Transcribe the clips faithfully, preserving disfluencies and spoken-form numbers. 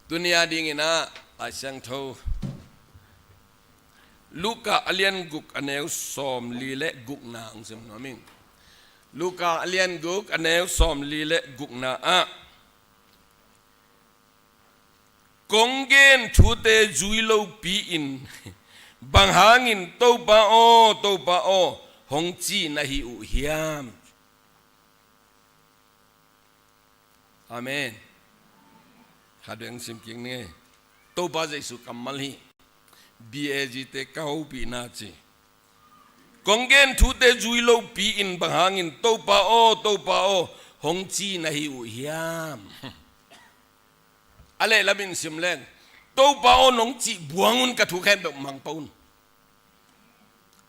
Tuni a dingin ah Lai Siangtho Luka a lian guk a neu sawmli le gukna hong sim nuam ing. Luka a lian guk a neu sawmli le gukna ah kong gen thute zui lopi-in bang hangin Topa aw, Topa aw hong ci na hi uh hiam? Amen. Khat vei hong sim kik ni. Topa Jesu kammal hi. B A G te ka hopihna ci. Kong gen thute zui lopi-in bang hangin Topa aw, Topa aw hong ci na hi uh hiam? A leh lamin sim leng, Topa aw nong cih buang un, ka thu khempeuh mang pah un.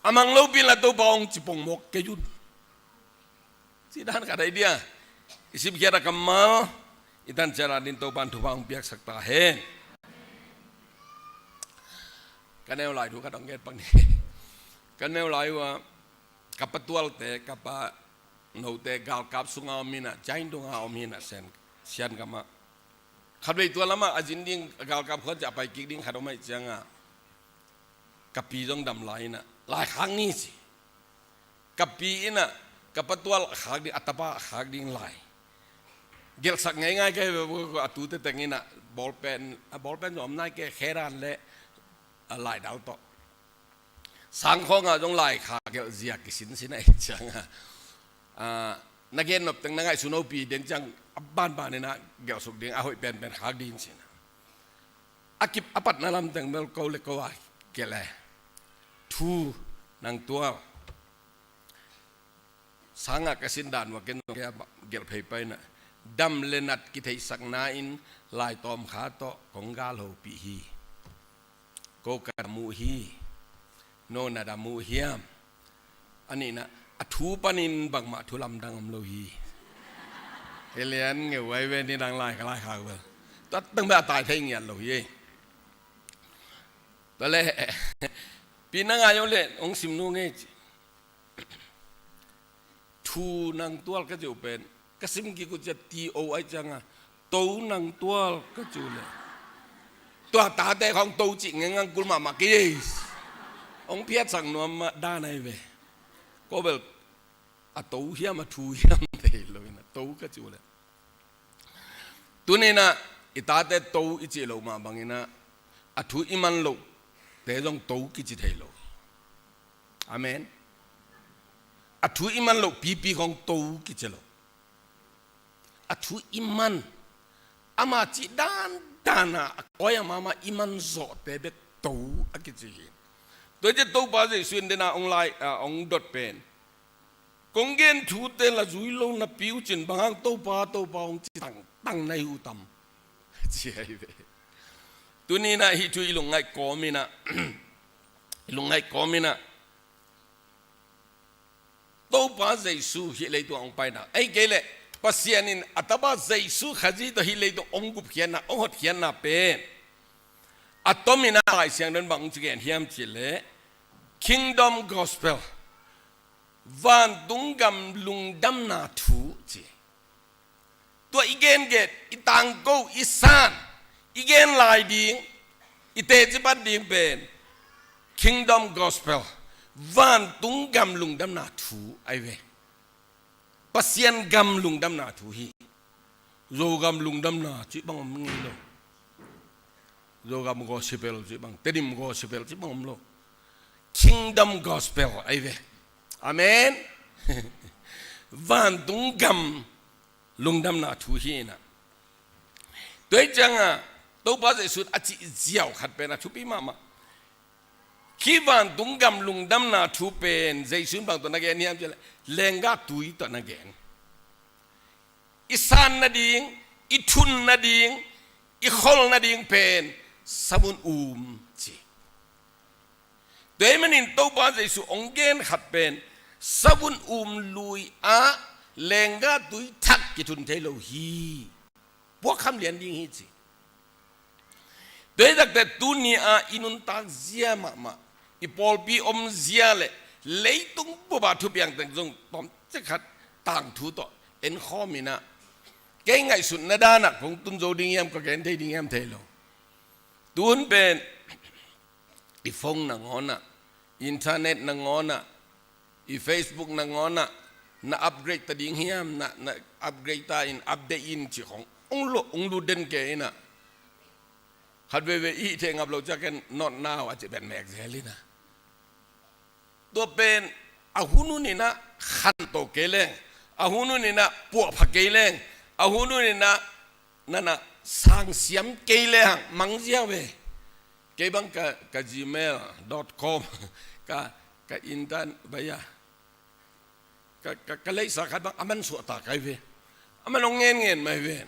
A mang lopi-in la Topa aw hong ci pongmawk kei un. Cih dan khat ahi dia. I simkhiat a kammal i tan ciat a ding Topa in thupha hong piaksak ta hen. Ka neu lai thu khat hong gen pak ni. Ka neu lai uh ah ka pa tualte, ka pa note galkap sunga om hi-in ah, Jaintung a om hi-in ah, Sian, Sian gam ah. Khat vei tua lamah a zin ding, galkap khua ciah a pai kik ding khat om ahih ciangah ka pi zong dam lai in ah, lai khak ni ci. Ka pi in ah ka pa tual a khak ding, a tapa a khak ding lai gelhsak ngeingai ka hi ve. A tute teng in ah bawlpen, a bawlpen zong om nai kei, kheran le a laidal tawh. Sangkhawng ah zong laikhak gelh zia kisinsin ahih ciangah, ah, na gen nop teng na ngaihsun lopi den ciang a banban in ah gelhsuk ding, a hoih penpen khak ding ci-in ah. A kip a patna lam teng bel ko le ko a gelh e. Thu nang tual. Sangah ka sin dan uh a ken zong kei a gelh phei pah in ah, dam le nat kitheihsakna in lai tawmkha tawh kong gal hopih hi. Ko ka dam uh hi. No na dam uh hiam? A nihna, a thu panin bangmah thu lamdang om lo hi. Hei lian ngeu ai ve, nidang lai ka laikhak bel. Tua teng bel a tai thei ngiat lo hi. Tua leh pi na ngai uh leh hong sim nuam ing ci. Thu nang tual ka cih uh pen, ka sim kik uh ciah T O ahih ciangah to nang tual ka cih uh leh, tua tate khawng to cih ngengang kul mahmah kei ei. Hong phiatsak nuam mah dan ahi ve. Ko bel a to hiam a thu hiam thei lo in ah to ka cih uh leh. Tuni in ah i tate to i cih loh mah bangin ah a thu i man lohte zong to kici thei lo. Amen. A thu i man loh pipi khawng to kici lo. A thu i man, ama cih dandan a, a kawi a mahmah i man zawhte bek to a kici hi. Tua hi ciah Topa Jesu in den a hong lai, a, hong dot pen, kong gen thute la zui lo napi uh cin bang hang Topa, Topa hong ci tangtang na hi uh tam? Ci ahi ve. Tuni in ah hih thu i lungngaih kawm in ah, i lungngaih kawm in ah, Topa Jesu hih leitung hong paina, ahih kei leh Pasian in a tapa Jesu Khazih tawh hih leitung hong gupkhiatna, hong hotkhiatna pen a tom in ah Lai Siangtho in bang hong ci gen hiam cih leh, Kingdom Gospel, vantung gam lungdamna thu ci. Tua i gengen, i tangko, i san, i gen lai ding, i teci pan ding pen Kingdom Gospel, vantung gam lungdamna thu ahi ve. Pasian gam lungdamna thu hi. Zogam lungdamna cih bang om ngei lo. Zogam gospel cih bang, Tedim gospel cih bang om lo. Kingdom Gospel ahi ve. Amen. Vantung gam lungdamna thu hi in ah. Tua hi ciangah Topa Jesu in a cih ziau khat pen a thupi mahmah. Khi vantung gam lungdamna thu pen Jesu in bang tawh na gen hiam cih leh, lenggah tui tawh na gen. I san nading, i thun nading, i khol nading pen savun um ci. Tua ahih manin Topa Jesu hong gen khat pen savun um lui ah lenggah tui thak kithun thei lo hi. Puakkham lian ding hi ci. Tua hi takte tuni-ah i nuntak zia mahmah, i pawlpi om zia le leitung bup ah thupiang teng zong tawmcik khat tangthu tawh enkhawm in ah, Kei ngaihsutna danin kong tun zo ding hiam, ka gen thei ding hiam thei lo. Tun pen i phone nangawnah, internet nangawnah, i Facebook nangawnah, na upgrade ta ding hiam, na, na upgrade ta in, update in ci khong ong lo, ong lut den kei inah. Khat veivei i thei ngap lo ciangin not now a ci pen mek zel inah. Tua pen a hun hun inah khanto kei leng, a hun hun inah puahpha kei leng, a hun hun inah nana sangsiam kei leng mangzia ve. Kei bang ka, ka gmail dot com, ka, ka internet baya, ka, ka, ka leisa khat bang a man suahta kai ve. A man ong ngen ngen mai ve.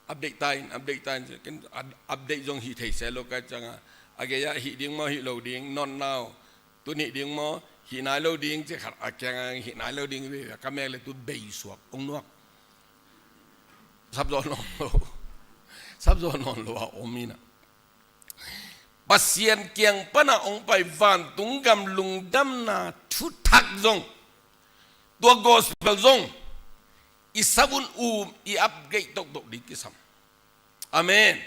Update ta in, update ta in, ken update zong hi thei se lo ka cianga. A gei-ah hih ding maw, hih lo ding, not now. Tun hih ding maw, hih nai lo ding, ci khat a kiangah hih nai lo ding ve, ka mek le tu beisuak ong nuak. Sapzaw nawn lo. Sapzaw nawn lo a om inah. Pasian kiang pana ong pai vantung gam lungdamna thuthak zong, tua gospel zong i savun um, i upgrade toktok ding kisam. Amen.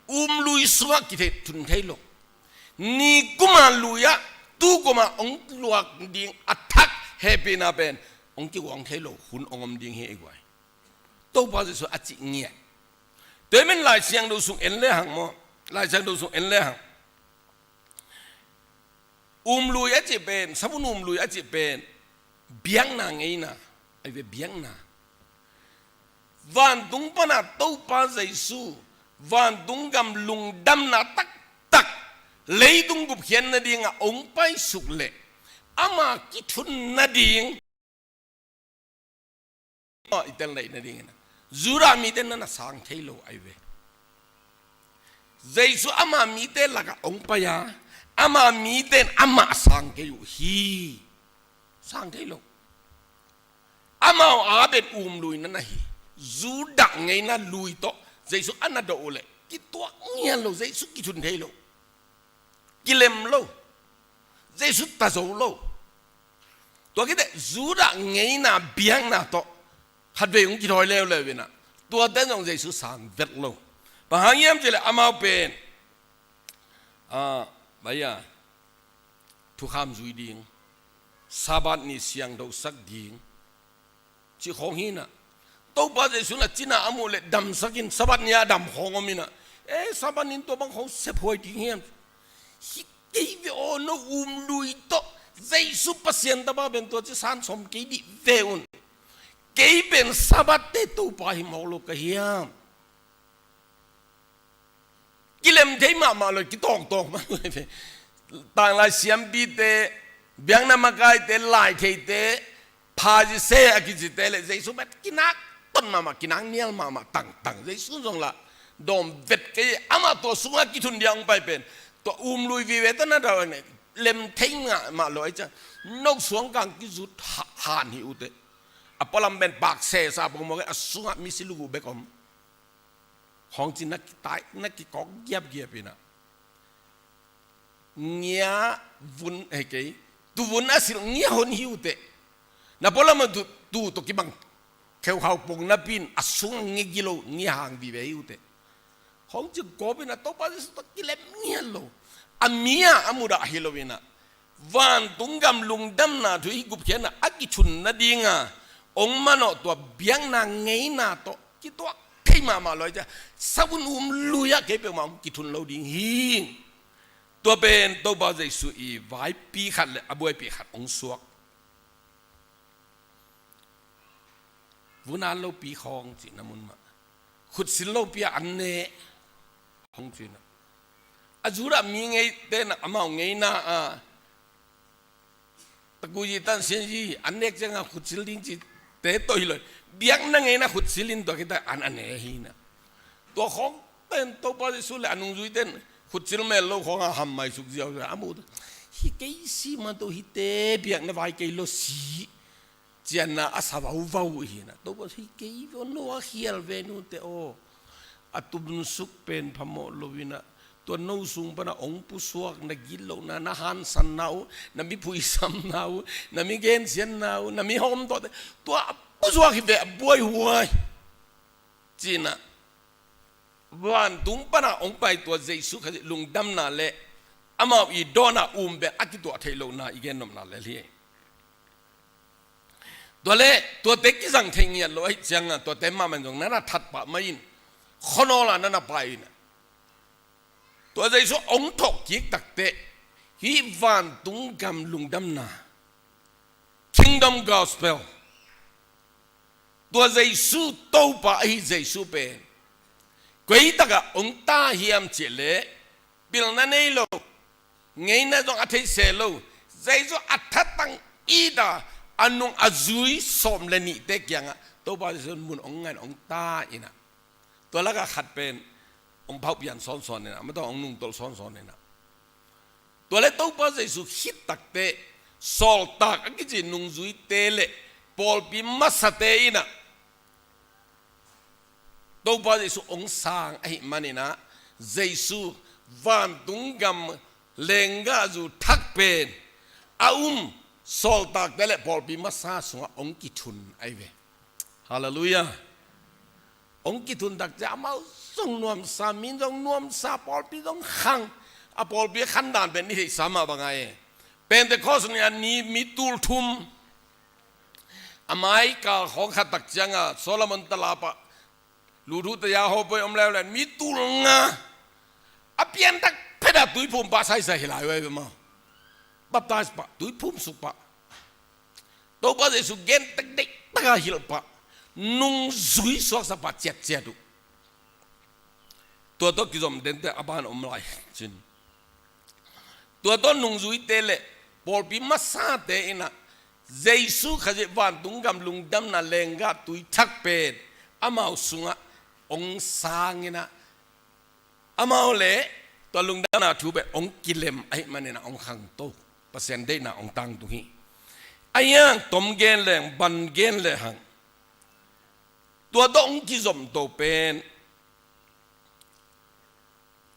Um lui sungah kithei thun thei lo. Ni kuma lui-ah tu kuma ong luak ding a thak hehpihna pen ong kiuang thei lo hun ong om ding hi ei guai. Topa Jesu a cih ngiat. Tua hi men Lai Siangtho sung en le hang maw, Lai Siangtho sung en le hang. Um lui a cih pen, savun um lui a cih pen biakna ngeina, ai ve biakna. Vantung pana Topa Jesu vantung gam lungdamna taktak leitung gupkhiat nadingah ong paisuk leh ama kithun nading i tel neih nadingin Judah mite nana sang thei lo ai ve. Jesu ama mite lakah ong pai a, ama mite in amah sang kei uh hi. Sang thei lo. Amau a pen um lui nana hi. Judah ngeina lui tawh Jesu ana dawh uh leh kituak ngian lo, Jesu kithun thei lo. Kilem lo. Jesu ta zo lo. Tua khit teh Judah ngeina biakna tawh khatvei hong kithawi leuleu inah, tuate zong Jesu sang vet lo. Bang hang hiam cih leh amau pen, ah, baya, thukham zui ding, Sabbath ni siangthosak ding, cih khawng hi inah. Topa Jesu in a cina a muh leh damsak in, Sabbath ni a dam khawng om inah. Eh, Sabbath ni in tua bang khawng sephuai ding hiam? Hi kei ve aw, no um lui tawh Jesu Pasian tapa pen tua ci san sawm kei dih ve un. Kei pen Sabbath te Topa hi mawk lo ka hiam? Kilem thei mahmah lo, kitawktawk mah lo. Tanglai siampite, biakna makaite, laitheite, Pharisee a kicite le Jesu bek kinak ton mahmah, kinak nial mahmah, tangtang. Jesu zong lah dawm vet kei, amah tua sungah kithun dia hong pai pen tua um lui vive tana dau ne lem thei mahmah lo ai ciang, no suangkang kizut ha-, han hi uh teh. A pualam pen pak sesa pongmawk, a sungah misi lugu bek om. Hong ci na kitai, na kikawk giapgiap inah. Ngia vun, hei kei, tuvun a silh ngia hon hi uh teh. Na pualam a tu, tu tawh kibang kheukhau pong napi in a sung ngia gilo, ngia hang vive hi uh teh. Hong ci gawp inah Topa Jesu tawh kilem ngiat lo. A mi a, a mudah hi lo inah. Vantung gam lungdamna thu i gupkhiatna a kithun nadinga ong manawh tua biakna ngeina tawh kituak thei mahmah lo ai ciang, savun um lui-ah kei peuhmah ong kithun lo ding hi. Tua pen Topa Jesu i vaipi khat le a buaipi khat ong suak. Vun an lopi khawng cihna mun mah. Khutsil lopi a an ne hong cihna. A Judah mi ngeite na amau ngeina a takuyi tan sianyi an nek cianga khutsil ding cite toh hi lo. Biakna ngeina khutsil in tua kita an a ne hi na. Tua khawng ten Topa Jesu le a nungzuite in khutsil mel lo khawnga ham mai suk ziau a mu. Hi kei si mah tawh hite biakna vai kei lo si. Cianna a sa vauvau hi na. Topa hi kei veu no a khial ve nute aw. A tumsuk pen phamawh lo hi na. Tua no sung pana ong pusuak na gitlohna, na hansanna uh, na mi phuisamna uh, na mi gensianna uh, na mi hawm tawh te. Tua a pusuak hi ve a buaihuai. ci-in ah, vantung pan a hong pai tua Jesu Khazih lungdamna le amau i dawn a um pen a kituah theih lohna i gennopna lel hi. Tua leh tuate kizang thei ngiat lo ahih ciangin tuate mahmah in zong na na that pah mai in, khuanawl ah na na pai in ah, tua Jesu hong thawh kik takteh hih vantung gam lungdamna, Kingdom Gospel, tua Jesu Topa ahi Jesu pen koi tak ah hong ta hiam cih leh, pilna nei lo, ngeina zong a theih se lo, Jesu a thatang it a, a nung a zui sawm le nihte kiangah Topa Jesu mun hong ngai in hong ta in ah, tua lakah khat pen hong phauh pian sawnsawn in ah, amah tawh hong nungtolh sawnsawn in ah. Tua leh Topa Jesu khit takteh sawltak a kici nungzuite le pawlpi masate in ah Topa Jesu hong sang ahih manin ah, Jesu vantung gam lenggahzu thak pen a um sawltakte le pawlpi masa sungah hong kithun ahi ve. Halleluiah. Hong kithun tak ciang amau zong nuamsa, mi zong nuamsa, pawlpi zong khang. A pawlpi khandan pen i theihsa mah bang a e. Pentecost ni a ni mi tul thum, a mai kal khawng khat tak ciangah Solomon talap ah luthu taya hawpoi om leuleu mi tul nga, a pianthak phet a tuiphum pah saisai hi lai uh ahi ve maw. Baptize pah, tuiphum suk pah, Topa Jesu gen tek deih tak a hilh pah, nungzui suaksa pah ciatciat uh. Tua tawh kizom dente a ban om lai cin. Tua tawh nungzuite le pawlpi masate in ah Jesu Khazih vantung gam lungdamna lenggah tui thak pen amau sungah hong sang in ah, amau le tua lungdamna thu pen hong kilem ahih manin ah hong khangto, Pasian deihna hong tangtung hi. A hiang tom gen leng, ban gen le hang, tua tawh hong kizomto pen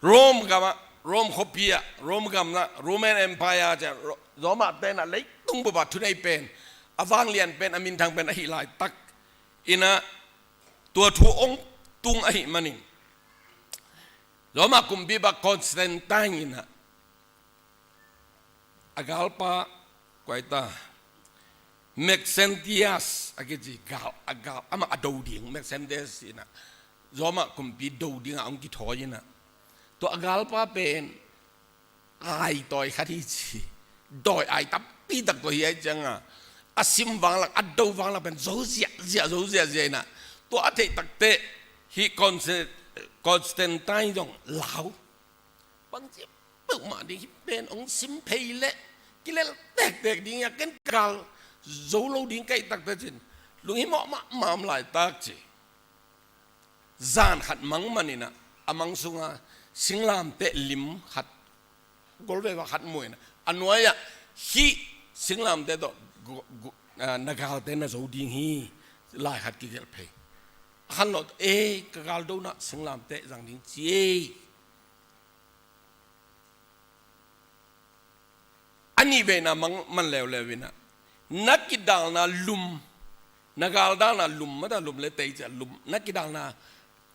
Rome gamah, Rome khuapi ah, Rome gamah, Roman Empire ciah, Ro-, Roma tenah leitung bup ah thunei pen, a vanglian pen, a minthang pen ahi laitak in ah, tua thu hong tung ahih manin Roma kumpipa Constantine in ah, a galpa, kua hi ta, Maxentius a kici gal, a gal, amah a do ding, Maxentius in ah, Roma kumpi do dingah hong kithawi in ah, tua a galpa pen aitawi khat hi ci, dawi ai tampi tak tawh hi ahih ciangah, a sim vanglak, a do vanglak pen zo ziahziah, zo ziahziah in ah, tua a theih takteh hih Conse-, Constantine zong lau, bangci peuhmah ding, hih pen hong sim phei leh kilel tektek ding hi a, ken ka gal zo lo ding ka hih takteh cin, lunghimawh mahmah om laitak ci. Zan khat mang man in ah, a mang sungah singlamteh lim khat, golveva khat mu in ah, a nuai-ah hih singlamteh tawh gu-, gu-, ah, na galte na zo ding hi, lai khat kigelh phei. A khanlawh tawh, "Ei, ka galdona singlamteh zang ding ci ei." A nih veina mang man leuleu in ah, na kidalna lum, na galdalna lum, mata lum le tei ciah lum, na kidalna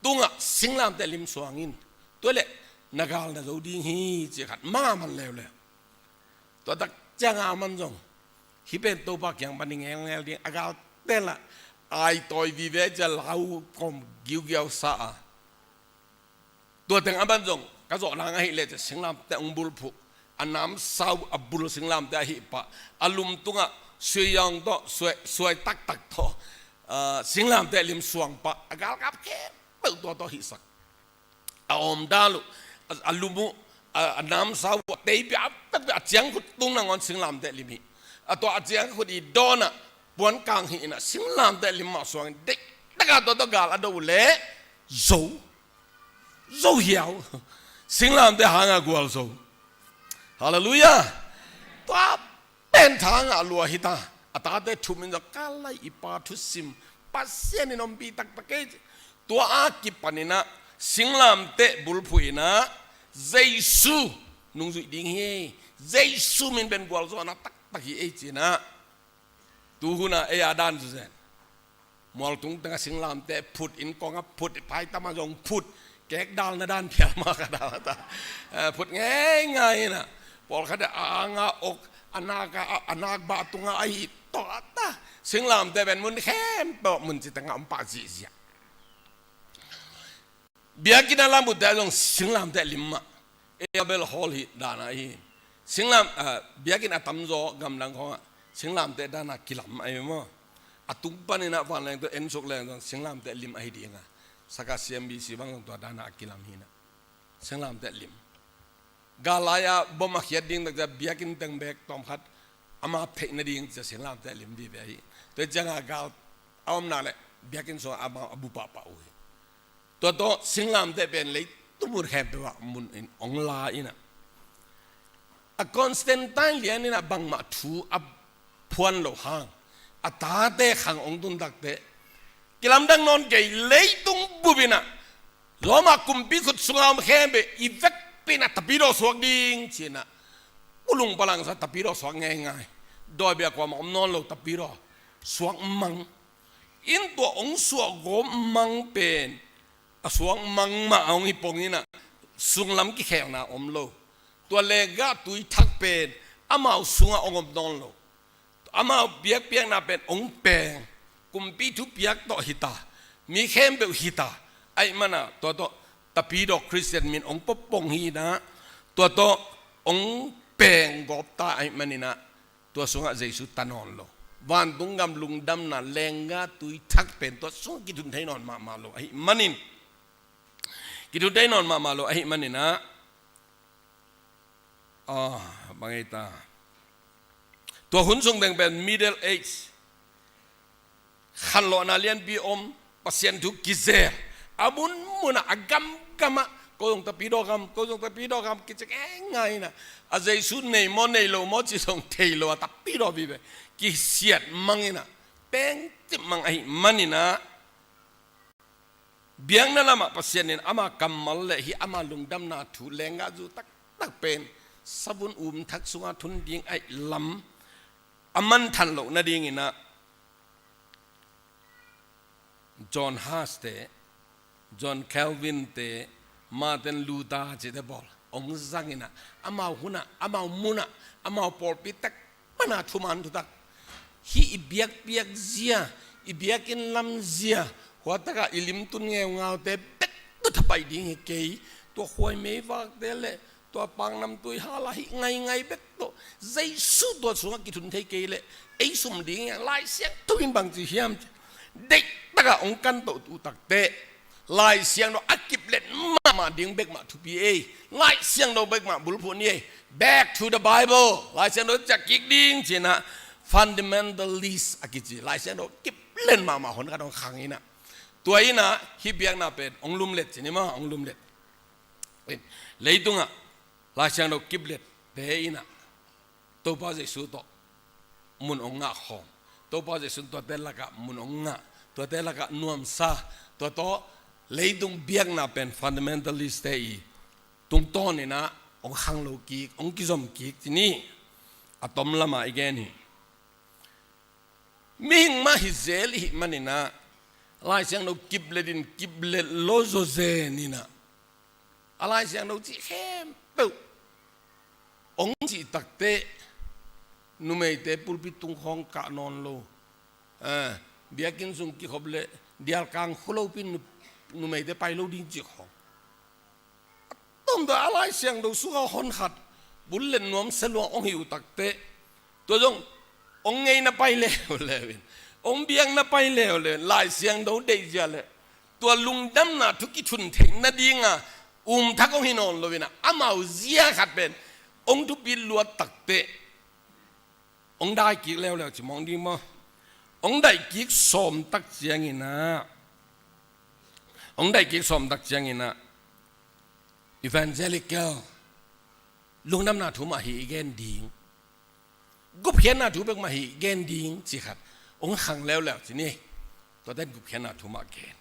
tungah singlamteh lim suang in, tua leh na gal na zo ding hi, ci khat mang a man leuleu. Tua tak ciangah a man zong, hih pen Topa kiang pan i ngelngel ding, a galte lah aitawi vive ciah lau kawm giugiau sa a. Tua teng a man zong ka zawh nang ahih leh ciah singlamteh hong bulphuh, a namsau a bul singlamteh ahih pah, a lum tungah suai yawng tawh, suai, suai taktak tawh, ah, singlamteh lim suang pah, a galkap khempeuh tua tawh hihsak. A awmdal uh, a, a lum uh, a, a namsau uh, a teipi a, a ciangkhut tung nangawn singlamteh lim hi. A tua a ciangkhut i dawn ah puankang hi in ah singlamteh lim mah suang in, deih tak a tua tawh gal a do uh leh zo, zo hiau. Singlamteh hangah gualzo. Halleluiah. Tua pen tha ngah lua hi ta. A tate thum in zong, "Ka lai i pa thusim, Pasian in ompih taktak ei," ci. Tua a kipan in ah singlamteh bulphuh in ah Jesu nungzuih ding hi ei, Jesu min pen gualzawhna taktak hi ei ci in ah, tu hun ah ei a dan zuzen Mualtung tengah singlamteh phut, inn kongah phut, phaitama zong phut, kek dalna dan phial mah ka dal ta. Eh, phut ngeingai inah, pawlkhat a anga ok, a nak a, a nak bah tungah a hi tawh ta. Singlamteh pen mun khempeuh mun ci tengah om pah zihziah. Biakinn a lam utte zong singlamteh lim mah. Abel Hall hi dana hi. Singlam, ah, biakinn a tamzaw gamdang khawngah singlamteh dana kilam ahi maw. A tung paninah vanleng tawh ensuk leng zong singlamteh lim ahi dinga. Saka C M B C bang zong tua dana a kilam hinah. Singlamteh lim. Gal lai-a bom a khiat ding takcia biakinn teng bek tawmkhat ama theih nading cia singlamteh lim vive ahi. Tua cianga gal a omna le biakinn sungah ama a bu pahpah uh hi. Tua tawh singlamteh pen leitung mun khempeuh ah mun in ong la inah. A Constantine lian inah bangmah thu a phuan lo hang a tate khang ong tun takteh kilamdang nawn kei, leitung bup inah Roma kumpi khut sunga om khempeuh i vekpi inah tapidaw suak ding ci inah. Ulung palangsa tapidaw suak ngeingai. Dawi bia kuamah om nawn lo tapidaw suak mang. In tua ong suak gawp mang pen a suak mang mah a ong hi pong inah sunglam kikhelna om lo. Tua lenggah tui thak pen amau sungah ong om nawn lo. Amau biakpiakna pen ong peng. Kumpi thupiak tawh hita, mi khempeuh hita. Aih mana tua tawh tapidaw Khristian min ong pawpong hi inah tua tawh ong peng gawp ta aih maninah tua sungah Jesu ta nawn lo. Vantung gam lungdamna lenggah tui thak pen tua sungah kithun thei nawn mahmah lo ahi manin, kithun thei nawn mahmah lo ahi maninah. Ah, bang ei ta. Tua hun sung teng pen Middle Age, khanlawhna lianpi om, Pasian thu kizel. A munmunah a gamgamah ko zong tapidaw gam, ko zong tapidaw gam kici ngeingai inah. A Jesu nei maw nei lo maw ci zong thei lo a tapidaw vive. Kisiat mang inah pengcip mang ahi maninah. Biakna lamah Pasian in ama kammal le hih ama lungdamna thu lenggah zu taktak pen savun um thak sungah thun ding aih lam a manthan loh nadinginah John Huss te, John Calvin te, Martin Luther cite bawl ong zang inah amau hunah, amau munah, amau pawlpi tak pana thuman thutak. Hih i biakpiak zia, i biakinn lam zia, huatakah i limtun ngeungaute bek tawh thapai ding hi kei. Tua khuai meivakte le tua pangnamtui hala hih ngaingai bek tawh Jesu tua sungah kithun thei kei leh ei sum ding hiang. Lai Siangtho in bangci hiam ci, deihtakah ong kan toh uh takteh Lai Siangtho a kiplet mahmah ding bekmah thupi ei. Lai Siangtho bekmah bulphuh ni ei. Back to the Bible. Lai Siangtho ciah kik ding cinah fundamentalist a kici Lai Siangtho kiplet mahmah hon khat ong khang inah. Tua inah hih biakna pen ong lumlet cin ima ong lumlet. Leitungah Lai Siangtho kiplet te inah Topa Jesu tawh mun ong ngah khawm. Topa Jesu tuate lakah mun ong ngah, tuate lakah nuamsa. Tua tawh leitung biakna pen fundamentalist te i tungtawn inah ong khanglo kik, ong kizom kik cini. A tom lamah i gen hi. Mihing mah hi zel i hih maninah Lai Siangtho kiplet in kiplet lo zawzen inah a Lai Siangtho cih khempeuh ong cih takteh numeite pulpit tung khawng kah nawn lo. Eh, biakinn sung kikhop le dialkang khulopi nu-, numeite pai lo ding cih khawng. Tomta a Lai Siangtho sungah hon khat bullet nuam saluang ong hi uh takteh tua zong ong ngeina pai leuleu in, ong biakna pai leuleu in, Lai Siangtho deih zia le tua lungdamna thu kithun theih nadinga um thak ong hi nawn lo inah amau zia khat pen ong thupi luat takteh ong daikik leuleu ci mawng ding maw? Ong daikik sawm tak cianginah, ong daikik sawm tak cianginah evangelical lungdamna thu mah hi i gen ding, gupkhiatna thu bek mah hi i gen ding ci khat ong khang leuleu cini. Tuaten gupkhiatna thu mah gen.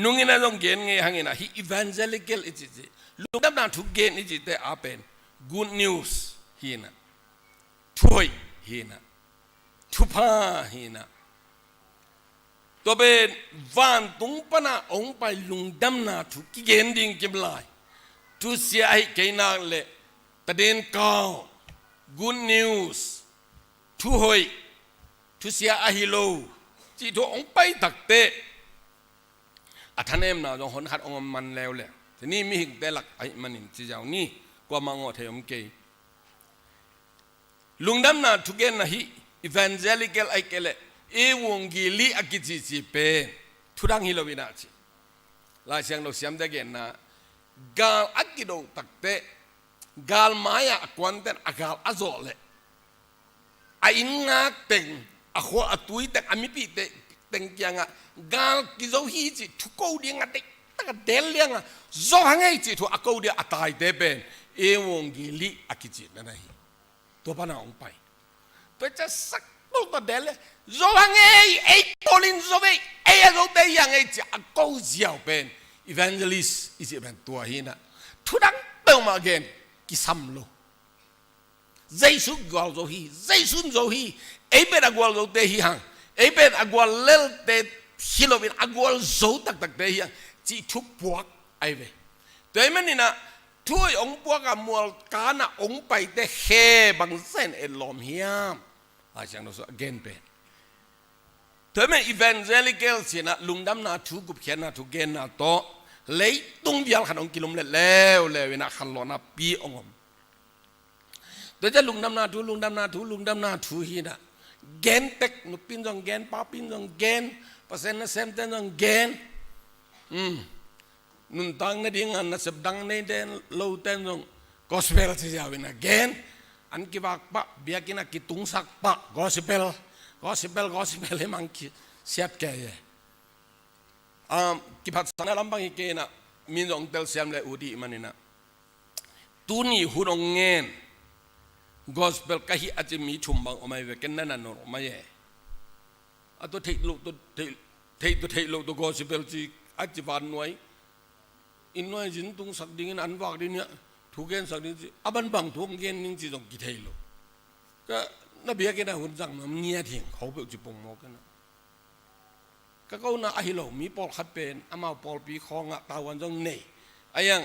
Nungin a zong gen ngei hangin a hih evangelical i cih, lungdamna thu gen i cihte a pen good news hi na, thuhoih hi na, thupha hi na. Tua pen vantung pana hong pai lungdamna thu kigen ding kim lai. Thusia ahi kei nak le taden kau, good news, thuhoih, thusia ahi lo cih thu hong pai takte a thanemna zong hon khat hong om man leuleu. Tuni mihingte lak ahih manin ci ziau ni, kuamah ngawh thei om kei. Lungdamna thugenna hih evangelical ahi kei leh evangeli a kicici pen thudang hi lo inah ci. Lai Siangtho siamte genna, gal a kido takte, gal mai-ah a kuanten a gal a zawh leh a inn ngak teng, a khua a tui teng, a mipih teng kiangah gal kizo hi cih thuko ding a deih taka del lianga zo hang ei cih thu a ko dia a taite pen evangeli a kicihna na hi. Tua pana hong pai. Tua ca sak tolta del le zo hang ei, ei tolin zo ei, ei a zote hi hang ei cih a ko ziau pen evangelist i cih pen tua hi inah. Thudang peuhmah gen kisam lo. Jesu gualzo hi, Jesu in zo hi, ei pen a gualzote hi hang, ei pen a gual lelte hi loin a gualzo taktakte hi hang cih thupuak ahi ve. Tua ahih maninah thu hoih hong puakah mualkanah hong paite khe bangzah in etlawm hiam? Lai Siangtho sung a gen pen. Tua ahih manin evangelical sinah lungdamna thu, gupkhiatna thu genna tawh leitung vial khat hong kilumlet leuleu inah khanlawhna pi hong om. Tua ciah lungdamna thu, lungdamna thu, lungdamna thu hi inah gen tek, nupin zong gen, papin zong gen, Pasian nasemten zong gen. Um, nuntak nadinga nasep dang nei den loten zong gospel ci ziau inah gen. An kivak pah, biakinn a kitungsak pah, gospel, gospel, gospel hi mang kisiat kei e. Um, kiphatsakna lam bang hi kei inah, min zong telsiam le ut i hih maninah. Tuni hun hong ngen gospel ka hi a ci mi thum bang om ahi ve, ken na na nor om ahi e. A tua theih loh tua, theih, theih tua theih loh tua gospel ci a ci vannuai. Inn nuai zin tungsak dingin an vak ding hiah thu gensak ding ci. A bangbang thu hong gen ding ci zong kithei lo. Ka na biakinn a hun zang nuam ngiat hing kho peuh ci pongmawk inah. Ka kona ahi lo, mi pawlkhat pen amau pawlpi khawngah tavuan zong nei. A iang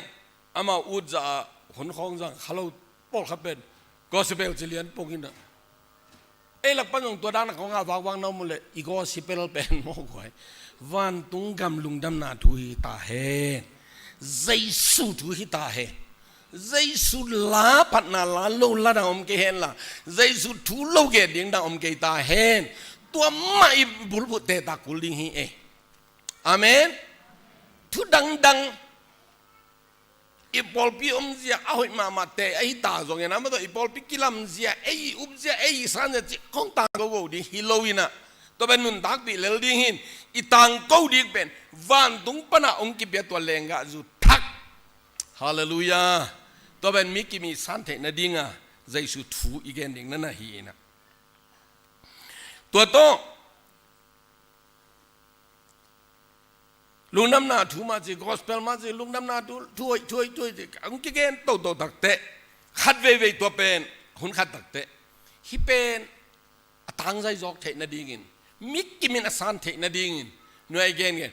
amau utza a hun khawng zang kha lo pawlkhat pen gospel ci lian pong inah. Ei lak pan zong tua dan a khawngah vakvak na om uh leh i gospel pen mawk huai. Vantung gam lungdamna thu hi ta hen. Jesu thu hi ta hen. Jesu la phatna la lo la dang om kei hen la, Jesu thu lo gen ding dang om kei ta hen. Tua mah i bulphuh teta kul ding hi e. Amen. Thu dangdang i pawlpi omzia a hoih mahmah te ahi ta zongin, amah tawh i pawlpi kilamzia, ei i upzia, ei i sanzia cih khong tangko go ding hi lo inah. Tua pen nuntakpih lel ding hin, i tangko ding pen vantung pana hong kipia tua lenggah zu thak. Halleluiah. Tua pen mi kim i san theih nadinga Jesu thu i gen ding na na hi inah. Tua tawh lungdamna thu mah ci, gospel mah ci, lungdamna thu, thu hoih, thu hoih, thu hoih ci, hong kigen toto takte, khat veivei tua pen hun khat takte, hih pen a tangzai zawk theih nadingin, mi kimin a san theih nadingin, nuai gen gen.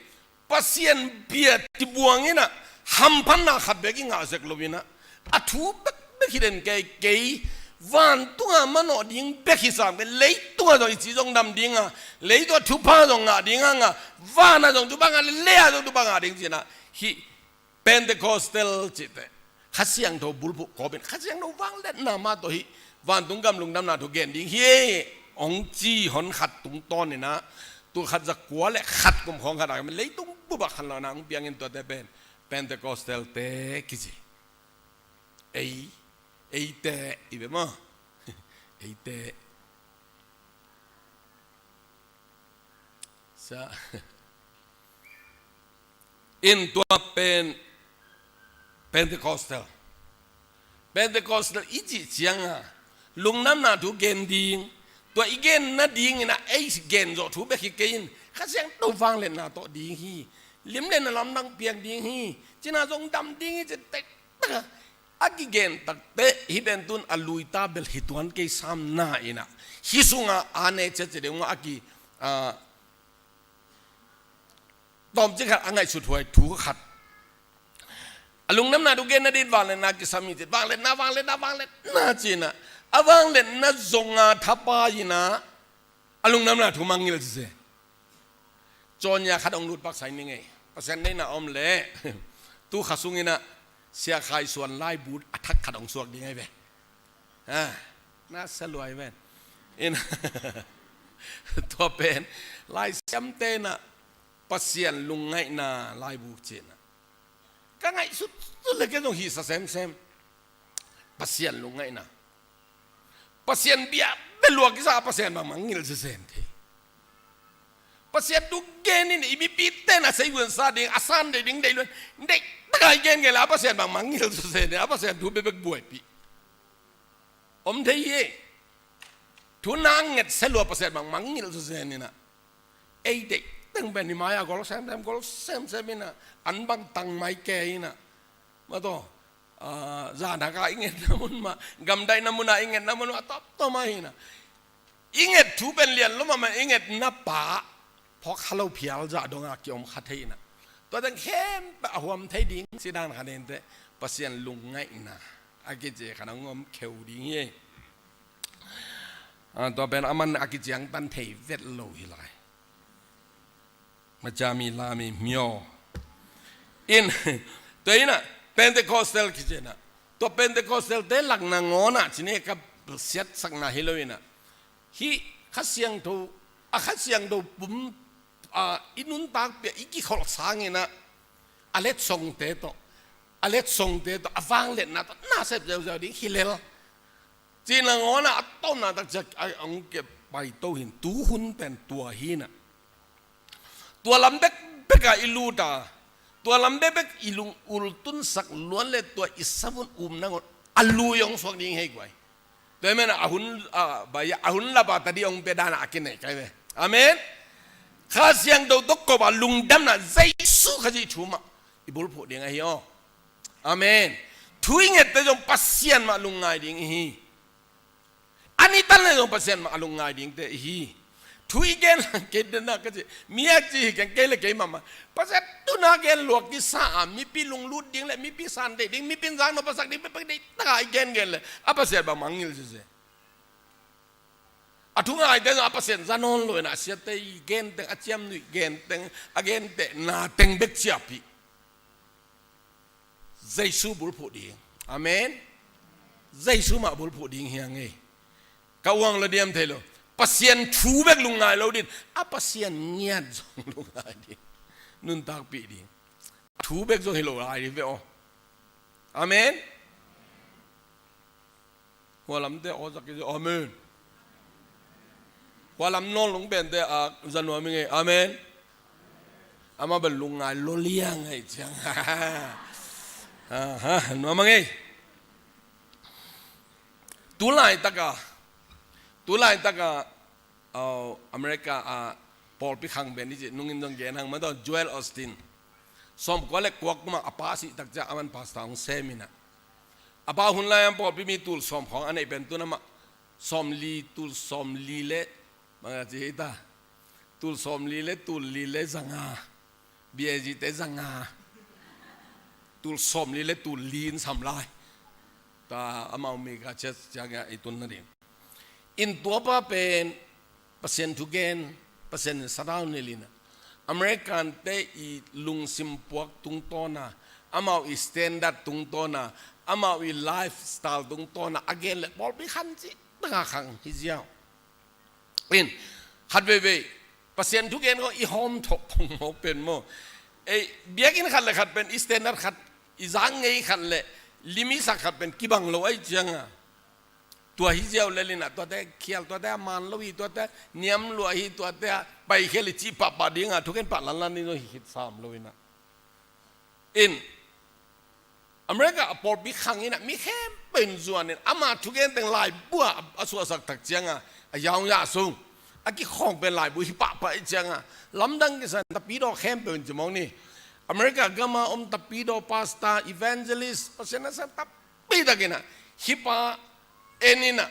Pasian bia tibuang inah hamphatna khat bek i ngah zek lo inah, a thu bekbek hi den kei, kei vantunga manawh ding bek hi sam kei, leitunga zong i ci zong dam dinga, leitunga thupha zong ngah dinga ngah, vana zong thupha ngah, lea zong thupha ngah ding cinah, hih Pentecostal cihte Kha Siangtho bulphuh kawpin Kha Siangtho vangliatna mah tawh hih vantung gam lungdamna thu gen ding hi hong ci hon khat tungtawn inah, tul khat za kua le khat kum khawng khat a leitung bupah khanlawhna hong piangin tuate pen Pentecostal te kici. Ei, eite i ve maw? Eite. Sa in tua pen Pentecostal. Pentecostal i cih cianga lungdamna thu gen ding, tua i gen nadingin a ei gen zawh thu bek hi kei in, Kha Siangtho vangliatna tawh ding hi. Limliatna lamdang piang ding hi. Cina zong dam ding hi ci tektak a a kigen takte hih pen tun a luita bel hi tuan kei sam na inah, hih sunga a ne ciacia ding a ki, a, tawmcik khat a ngaihsut huai thu khat. A lungdamna thu genna ding vangliatna kisam hi ci. Vangliatna, vangliatna, vangliatna ci-in ah, a vangliatna zong a thapai-in ah, a lungdamna thu mangngilh sese. Cawnya khat hong lut paksa ning ei. Pasian deihna om leh tu kha sungin ah Sia Khai Suan laibu a thak khat hong suak ding ahi ve. Ha, na sa lua ahi ven. In, tua pen Lai Siamte in ah Pasian lungngaihna laibu ci-in ah, ka ngaihsut sut leh ken zong hisa semsem. Pasian lungngaihna. Pasian bia bia lua kisa a Pasian bangmah ngilh sese thei. Pasian thu gen in, i mipite in a seivuan sa ding, a san deih ding deih lua, deih taka i gengen leh a Pasian bangmah ngilh sese thei, a Pasian thu bekbek buaipih. Om thei hi. Thu na nget se lua Pasian bangmah ngilh sese in ah. Ei deih teng pen i mai-ah gol semsem, gol semsem in ah, an bang tang mai kei in ah. Mah tawh, ah, zan hak a i ngetna mun mah, gamdaihna mun a i ngetna mun mah, tawmtawm mah hi in ah. I nget thu pen lian lo mahmah, i ngetna pah phawk kha lo phial zah dong a kiom kha thei in ah. Tua teng khempeuh a huam thei ding ci dan kha ning teh, Pasian lungngaihna a kici khat hong om kheu ding hi. Ah, tua pen aman a kiciangtan thei vet lo hi lai. Machami lami myo. In, tua in ah, Pentecostal kici in ah. Tua Pentecostal te lak nangawn ah, ci ni ka siatsakna hi lo in ah. Hih Kha Siangtho, a Kha Siangtho pum, a, i nuntakpih ah, i kikholh sangin ah, a letsongte tawh, a letsongte tawh, a vangliatna tawh, na sep zeuziau ding hi lel. Ci nangawn ah, a tawpna tak ciang, a, hong kep paito hi in, tuhun pen tua hi in ah. Tua lam bekbek ah i lut a, tua lam bekbek i lung ultunsak luat leh tua i savun um nangawn a lui hong suak ding hi guai. Tua hi manin a hun, a, bai, a hun lap a tadi hong pia dan a kinei kai ve. Amen. Kha Siangtho tawh kop a lungdamna Jesu Khazih thu mah i bulphuh ding ahi aw. Amen. Thu i ngette zong Pasian mah lungngai ding i hi. A nitak leh zong Pasian mah a lungngai dingte i hi. Thu i gen kei dena ka ci, mi a ci hi keng kei leh kei mahmah. Pasian thu na gen lua kisa a, mipi lunglut ding leh mipi san deih ding, mipi in zang nop a sak ding, pekpek deih taka i gengen leh a Pasian bangmah ngilh sese. A thu ngaite zong a Pasian za nawn lo in ah, a siate i gen teng, a ciamnuih gen teng, a gentehna teng bek ciapih. Jesu bulphuh ding. Amen. Jesu mah bulphuh ding hi hang ei. Ka uang lo diam thei lo. Pasian thu bek lungngai lo ding. A Pasian ngiat zong lungngai ding. Nuntakpih ding. Thu bek zong hi lo lai ding ve aw. Amen. Hua lamte aw zak kei, amen. Hua lam nawn lung pente a za nuam i ngei, amen. Amah bel lungngai lo liang ei ciang. Aha, nuam a ngei. Tu laitaka, tu laitaka, aw, America a pawlpi khang pen i ci, nungin zong gen hang mah tawh, Joel Osteen. Sawmkua le kua kum a a pa sih tak ciang aman pastor hong sem in ah. A pa hun lai-a pawlpi mi tul sawm khawng a neih pen tu-in amah sawmli, tul sawmli le, bang a ci hi ta, tul sawmli le tul li le zanga, B A G te zanga, tul sawmli le tul li in sam lai. Ta amau mi ka ciat ciang a i tun nading. In tua pa pen Pasian thugen, Pasian in sathau nilh in ah, American te i lungsim puak tungtawn a, amau i standard tungtawn a, amau i lifestyle tungtawn a, a gen leh pawlpi khan cih taka khang hi ziau. In, khat veivei Pasian thugen ko i hawm thawh phongmawk pen maw. Ei, biakinn khat le khat pen i standard khat, i zak ngei khat le limit sak khat pen kibang lo ahih ciang a, tua hi ziau lel in ah, tuate khial, tuate a man lo hi, tuate niam lua hi, tuate a paikhial hi cih pahpah ding a, thugen pah lanlan ding zong hi khit sam lo in ah. In, America a pawlpi khang in ah, mi khempeuh in zuan in, ama thugen teng laibu ah a suahsak tak ciang a, a yaung yah sung a kikhawng pen laibu hi pahpah ahih ciang a, lamdang kisa in tapidaw khempeuh in ci mawk ni. America gam a om tapidaw, pastor, evangelist, Pasian a sem tam pi takin ah, hih pa en in ah,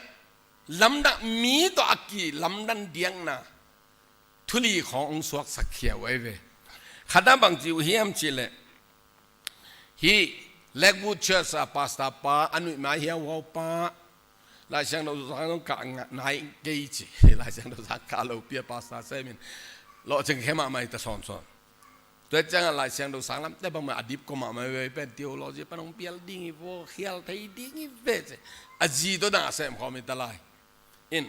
lamdang mi tawh a kilamdan diakna thu li khawng hong suaksak khia uh ahi ve. Khatna bang ci uh hiam cih leh, hih Lakewood Church a pastor pa, a nuih mai hiau huau pa, Lai Siangtho sang zong kah ngai kei ci. Lai Siangtho sang kah lo pi a pastor sem in lawhcing khe mahmah hi ta sawnsawn. Tua ciangah Lai Siangtho sang lamte bangmah a dip kua mahmah veve pen theology pan hong pial ding hi vaw, khial thei ding hi ve ci. A zi tawh dang a sem khawm hi ta lai. In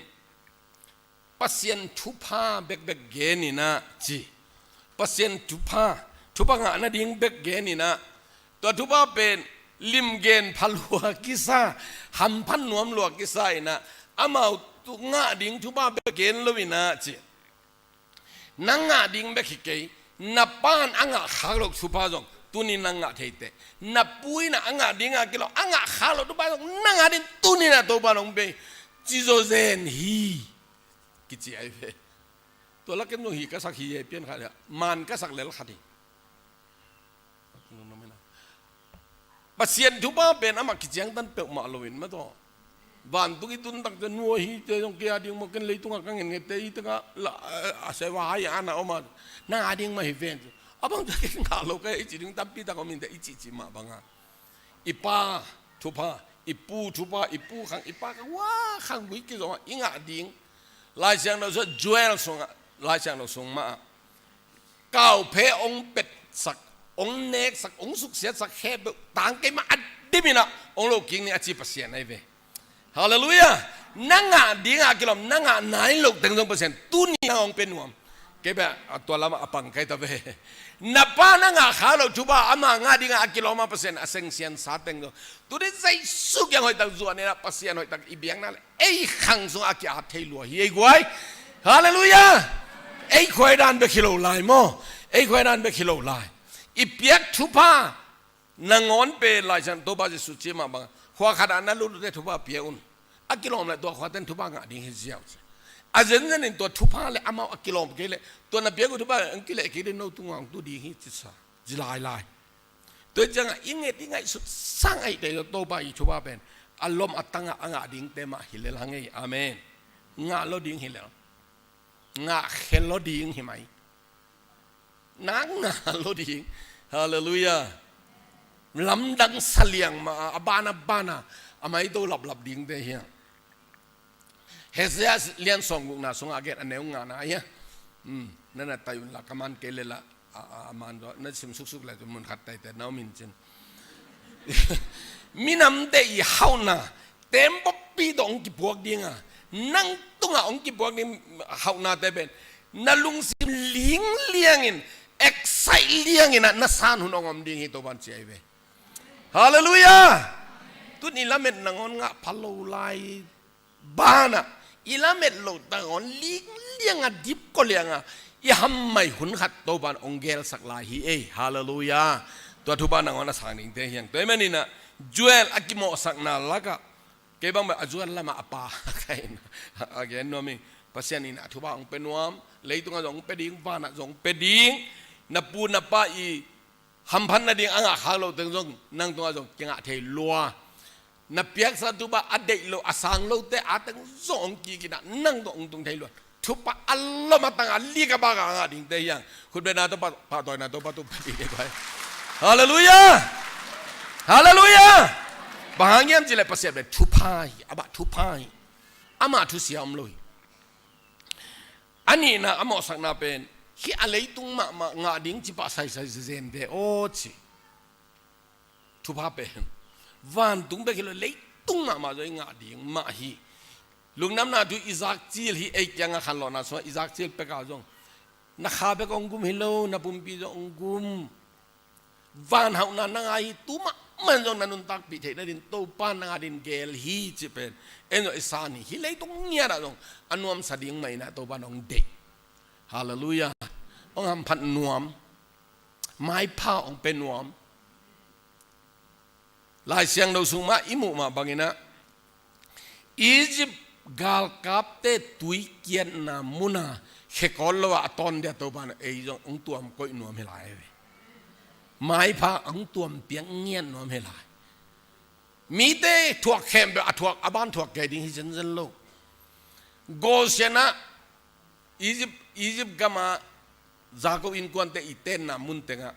Pasian thupha bekbek gen in ah ci. Pasian thupha, thupha ngah nading bek gen in ah, tua thupha pen limgen pha lua kisa, hamphat nuam lua kisa in ah, amau tu ngah ding thupha bek gen lo in ah ci. Nang ngah ding bek hi kei, na pa'n a ngah khak loh thupha zong tuni nang ngah thei teh. Na pu in ah a ngah ding a kilawm, a ngah khak loh thupha zong nang ngah ding tuni in ah Topa'n hong pia hi, ci zawzen hi. Kici ai ve. Tua lakin zong hi ka sak hi e, pian khat hi a, man ka sak lel khat hi. Pasian thupha pen amah kiciangtan peuhmah loin mah tawh. Vantung i tun tak ciang nua hi te zong kei a ding maw, ken leitungah ka ngetngette hi tengah la, a seva hai a na om a, nang a ding mah hi ven. A bang ciang kei ngah lo ka hi ci ding tampi tak om in te i cihcih mah bangah, i pa thupha, i pu thupha, i pu khang, i pa khang, hua khang vui kizom ah i ngah ding. Lai Siangtho sung, Joel sungah, Lai Siangtho sung mah ah, kauphe hong petsak, hong neksak, hong suksiatsak khempeuh tangkei mah a dim in ah hong lo kik ni a ci Pasian ahi ve. Halleluiah. Na ngah ding a kilawm, na ngah nai loh teng zong Pasian tuni nang hong pia nuam. Kei beh a tua lamah a pang kai ta ve. Na pa na ngah khak loh thupha, ama ngah ding a kilawm a Pasian a sengsiansa teng zong tuni Jesu kiang hoihtak zuan in ah Pasian hoihtak i biakna le ei khang sungah a ki-at thei lua hi ei guai. Halleluiah. Ei khuaidan bek hi lo lai maw? Ei khuaidan bek hi lo lai. I piak thupha nangawn pen Lai Siangtho Topa Jesu ci mah bang, khua khat ah na lutute thupha pia un. A kilawm leh tua khuate'n thupha ngah ding hi ziau ci. A zenzen in tua thupha le amau a kilawm kei leh tua na piak uh thupha hong kileh kik ding, no tungah hong tu ding hi ci sa. Ci lailai. Tua ciangah i nget i ngaihsut sang ahihte Topa i thupha pen a lom a tangah a ngah dingte mah hi lel hang ei. Amen. Ngah lo ding hi lel. Ngah khel lo ding hi mai. Nang ngah lo ding. Halleluiah. Lamdang sa liang mah a, a ban a ban a, a maito laplap dingte hi a. Hosea lian sawmgukna sungah a gen a neu ngana hi a. Hmm, na na tai un la, ka man kei le la, a, a, a man zaw, na sim suksuk le mun khat taite na om in cin. Minamte i hauhna, tembaw pi tawh hong kipuak ding a, nang tungah hong kipuak ding hauhnate pen na lungsim lingliang in, excite liang in ah na san hun hong om ding hi Topa'n ci ahi ve. Halleluiah. Tun i lamet nangawn ngah pha lo lai banah, i lamet loh nangawn lingliang a, dip kua liang a, i hammai hun khat Topa'n hong gelsak lai hi ei. Halleluiah. Tua thupha nangawn a sang dingte hi hang. Tua ahih manin ah Joel a kimawhsakna lakah, kei bang beh a Joel lamah a pa ka hi in a gen nuam hi. Pasian in ah thupha hong pia nuam, leitungah zong hong pia ding, vanah zong hong pia ding. Na pu na pa i hamphat nading a ngah khak loh teng zong nang tungah zong kingah thei lua. Na piaksa thupha a deih lo, a sang lote a teng zong hong kik in ah nang tawh hong tung thei lua. Thupha a lom a tang a lik a bak a ngah dingte hi hang. Khutbetna tawh, pahtawina tawh, patu pati te pai. Halleluiah. Halleluiah. Bang hang hiam cih leh Pasian pen thupha hi, amah thupha hi. Amah thusia om lo hi. A nihna a mawhsakna pen hih a leitung mahmah ngah ding ci pah saisai zenzen ve aw ci. Thupha pen vantung bek hi lo, leitung mahmah zong i ngah ding mah hi. Lungdamna thu i zakcil hi, ei kiangah khanlawhna sungah i zakcil pek a zong na kha bek hong gum hi lo, na pumpi zong hong gum. Van hauhna na ngah hi, tu mahmah in zong na nuntakpih theih nadin Topa'n nang adingin gel hi cih pen en zong i san hi. Hih leitung ngiat ah zong a nuamsa ding mah in ah Topa'n hong deih. Halleluiah. Hong hamphat nuam, maipha hong pia nuam. Lai Siangtho sung mah i muh mah bangin ah, Egypt galkapte tui kiatna mun a khekawt lo a a tawn dia Topa'n ei zong hong tuam koih nuam hi lai ve. Maipha hong tuam piak ngiat nuam hi lai. Mite thuak khempeuh a thuak, a ban thuak kei ding hi zenzen lo. Goshen ah, Egypt, Egypt gam ah Jakob innkuante i tenna mun tengah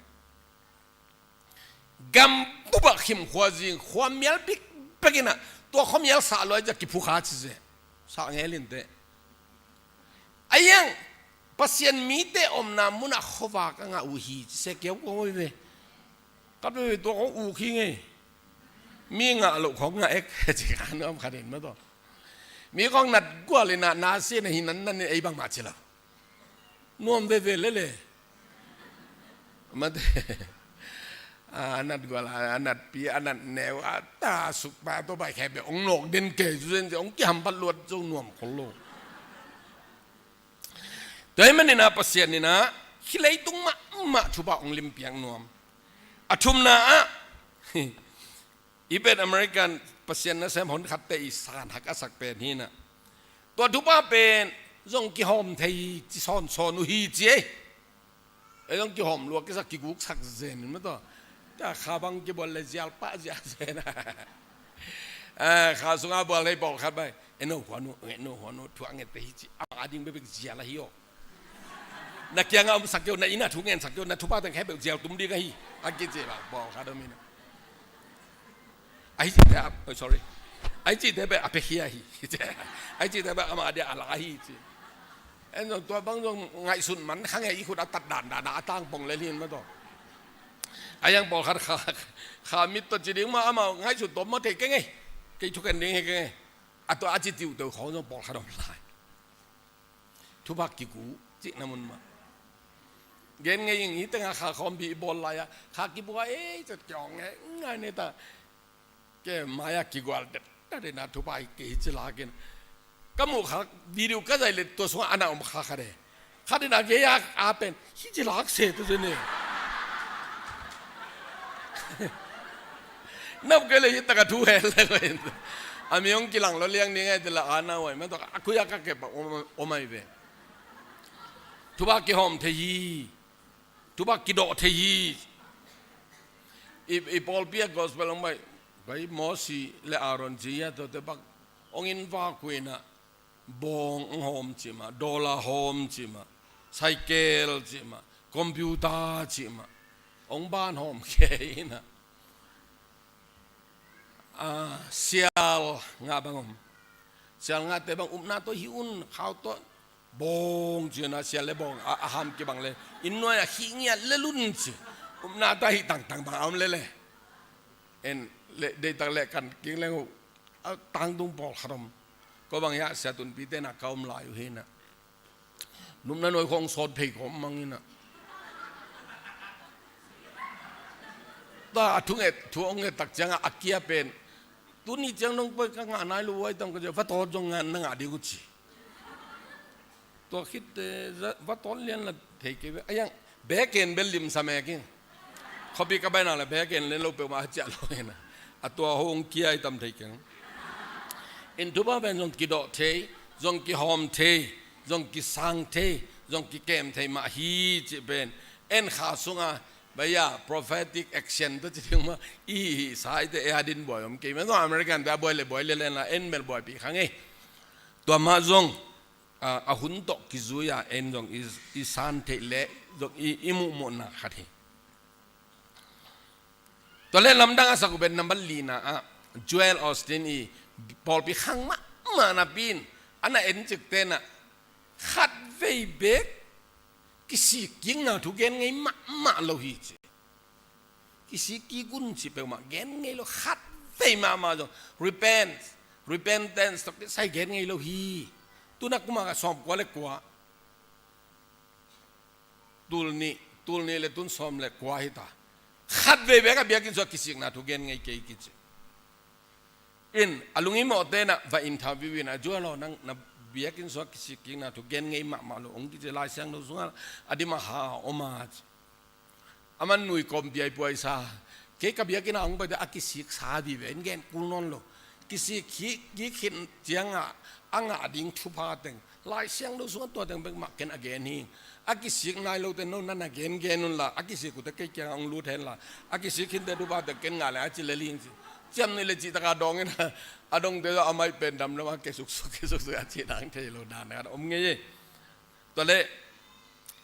gam bupah khim khua zing, khua mial bikbek inah, tua khua mial sah luai zia kiphukha ci zia. Sah ngel inteh. A iang Pasian mite omna munah khuavak a ngah uh hi ci se kiau kong oi ve. Ka pe tua kong uh khi ngei. Mi ngah loh khong ngah ek ci ka nuam khanin ma tawh. Mi khong nat gual inah na si na hi nan nan in ei bangmah ci lo. Nuam veve lele. Mate. A nat gual a nat pi a nat neu a ta suk pa to bai khe be ong nok den ke zu zen ong ki hampat luat zo nuam khol lo. Tua hi maninah Pasian inah khi leitung mahmah thupha ong limpiak nuam. A thumna ah i pen American Pasian nasem honkhatte i san hak a sak pen hinah. Tua thupha pen zong kihawm thei hi ci sawnsawn uh hi ci ei. Ei zong kihawm lua kisak kiguksak zen in ma tawh. Tua kha bang kibual le zial pah zial zen a. Kha sunga bual hei pawlkhat bai. Eno huanu, eno huanu, thu a ngette hi ci. A ding bebek zial ahi aw. Na kiangah omsak keu, na innah thu ngensak keu, na thupha teng khempeuh zial tum ding ahi. A kici bang pawlkhat om inah. Ahi cite a, oh, sorry. Ahi cite beh a pekhia hi. Ahi cite beh ama dia a la hi ci. En zong tua bang zong ngaihsun man kha ngei i khut a tat dandan a tangpong le lin ma tawh. A iang pawlkhat kha, kha mit tawh ci ding ma ama ngaihsun tawm ma thei keng ei. Kei thuken ding hi keng ei. A tua a ci tiuhteu khawng zong pawlkhat om lai. Thupha kigu cihna mun mah. Gen ngei ing hi tengah kha khawmpi i bawl lai-ah kha kibua ei cat kiawng ngei ngai nei ta. Ke mai-ah kigual det ta dena thupha hi kei hi ci lakin. Ka muh kha video ka zai let tua sungah ana om kha kha de. Kha dena gei-a a pen hi ci lak se tu se ne. Nap kei le hi taka thu hel le ko in. A mi hong kilang lo liang ni ngai ti la a na wai ma tok a khuya ka kep a om, om ai ve. Thupha kihawm thei hi. Thupha kidawh thei hi. I, i pawlpi a gospel hong bai, bai Mosi le Aaron ci a tote bak hong in vak uh inah bawng hong hawm cih mah, dollar hawm cih mah, cycle cih mah, computer cih mah hong ban hawm khe inah. A, sial ngah bang om. Sial ngahte bang upna tawh hi un khau tawh bawng ci na sial le bawng a, a ham kibang le inn nuai a khih ngiat le lun ci. Upna tawh hi tangtang bang a om le le. En le deitak le kan king leng uh a tangtung pawlkhat om. Ko bang hiah sia tunpite na ka om lai uh hi na. Nupna nuai khong sawt phei khawm mang inah. Tua a thu nget, thu hong nget tak ciangah a kia pen. Tuni ciang nong poi ka ngah nai lo uai tam ka cia, va tawt zong ngah na ngah ding uh ci. Tua khit, eh, va tawt lian la thei kei ve. A iang, beken bel limsa mek in. Khuapi ka baina le beken len lo peuhmah a ciah lo inah. A tua hong kia i tam thei keng. In thupha pen zong kidawh thei, zong kihawm thei, zong kisang thei, zong kikem thei mah hi cih pen. En kha sunga, baya, prophetic action tawh ci ding mah, i hi saite e a din buai om kei. Men zong American te a buai le buai le len la, en mel buaipi kha ngei. Tua mah zong, a, a hun tawh kizui-a en zong i, i san theih leh zong i, i muhmuhna khat hi. Tua leh lamdang a sak uh pen nambat lina ah Joel Osteen i pawlpi khang mahmah napi in a na en cik tenah khatvei bek kisik kikna thu gen ngei mahmah lo hi ci. Kisik kik un ci peuhmah gen ngei lo, khatvei mahmah zong repent, repentance tawh kisai gen ngei lo hi. Tuna kuma ka sawm kua le kua, tul nih, tul nih le tun sawm le kua hi ta. Khatvei bek a biakinn sungah kisikna thu gen ngei kei kici. In a lungim awh tenah va interview inah Joel aw nang na biakinn sungah kisik kikna thu gen ngei mahmah lo ong kici, Lai Siangtho sungah a dim a ha a om a ci. Aman nui kawm piaipuaisa. Kei ka biakinn a hong paite a kisik sa vive in gen kul nawn lo. Kisik kik khin ciangah a ngah ding thupha teng Lai Siangtho sungah tua teng bek mah ken a gen hi. A kisik nai lote no na na gengen unla a kisik uhte kei kiangah hong lut henla a kisik khinte thupha teng ken ngah le a ci lel hi ci. Ciam ni le cihtaka dawng in a dongte a maih pen damdam a kesuksuk kesuksuk a cih dang thei lo dan a om ngei hi. Tua leh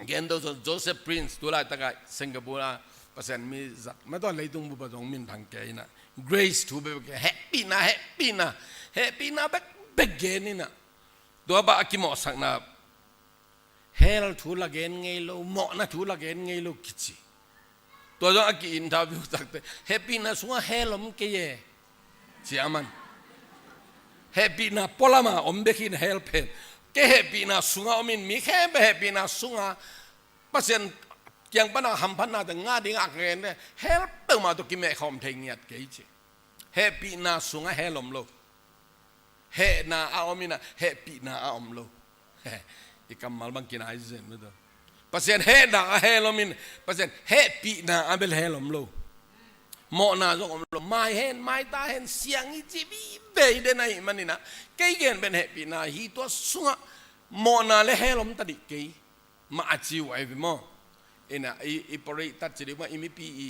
Gen to zong Joseph Prince, tu laitak ah Singapore ah Pasian mi zat, ma tua leitung bup ah zong minthang kei in ah, grace thu bek, hehpihna, hehpihna, hehpihna bekbek gen in ah, tua bang a kimawhsakna, hell thu la gen ngei lo, mawhna thu la gen ngei lo kici. Tua zong a ki-interview tak teh, hehpihna sungah hell om kei e, ci a man. Hehpihna pualam ah om bek hi in hell pen. Kei hehpihna sungah om in, mi khempeuh hehpihna sungah Pasian kiang pan a hamphatnate ngah ding a gen teh, hell peuhmah tawh kimeh khawm thei ngiat kei ci. Hehpihna sungah hell om lo. Hehna a om in ah, hehpihna a om lo. I kammal bang kinai zen mah tawh. Pasian hehna ah hell om in, Pasian hehpihna ah bel hell om lo. Mawhna zong om lo. Mai hen, maita hen, siang i ci vive den ahih manin ah, kei gen pen hehpihna hi, tua sungah mawhna le hell om ta dih kei, mah a ci uh ahi ve maw. In ah, i, i pawlrei tat ci dih mah, i mipi i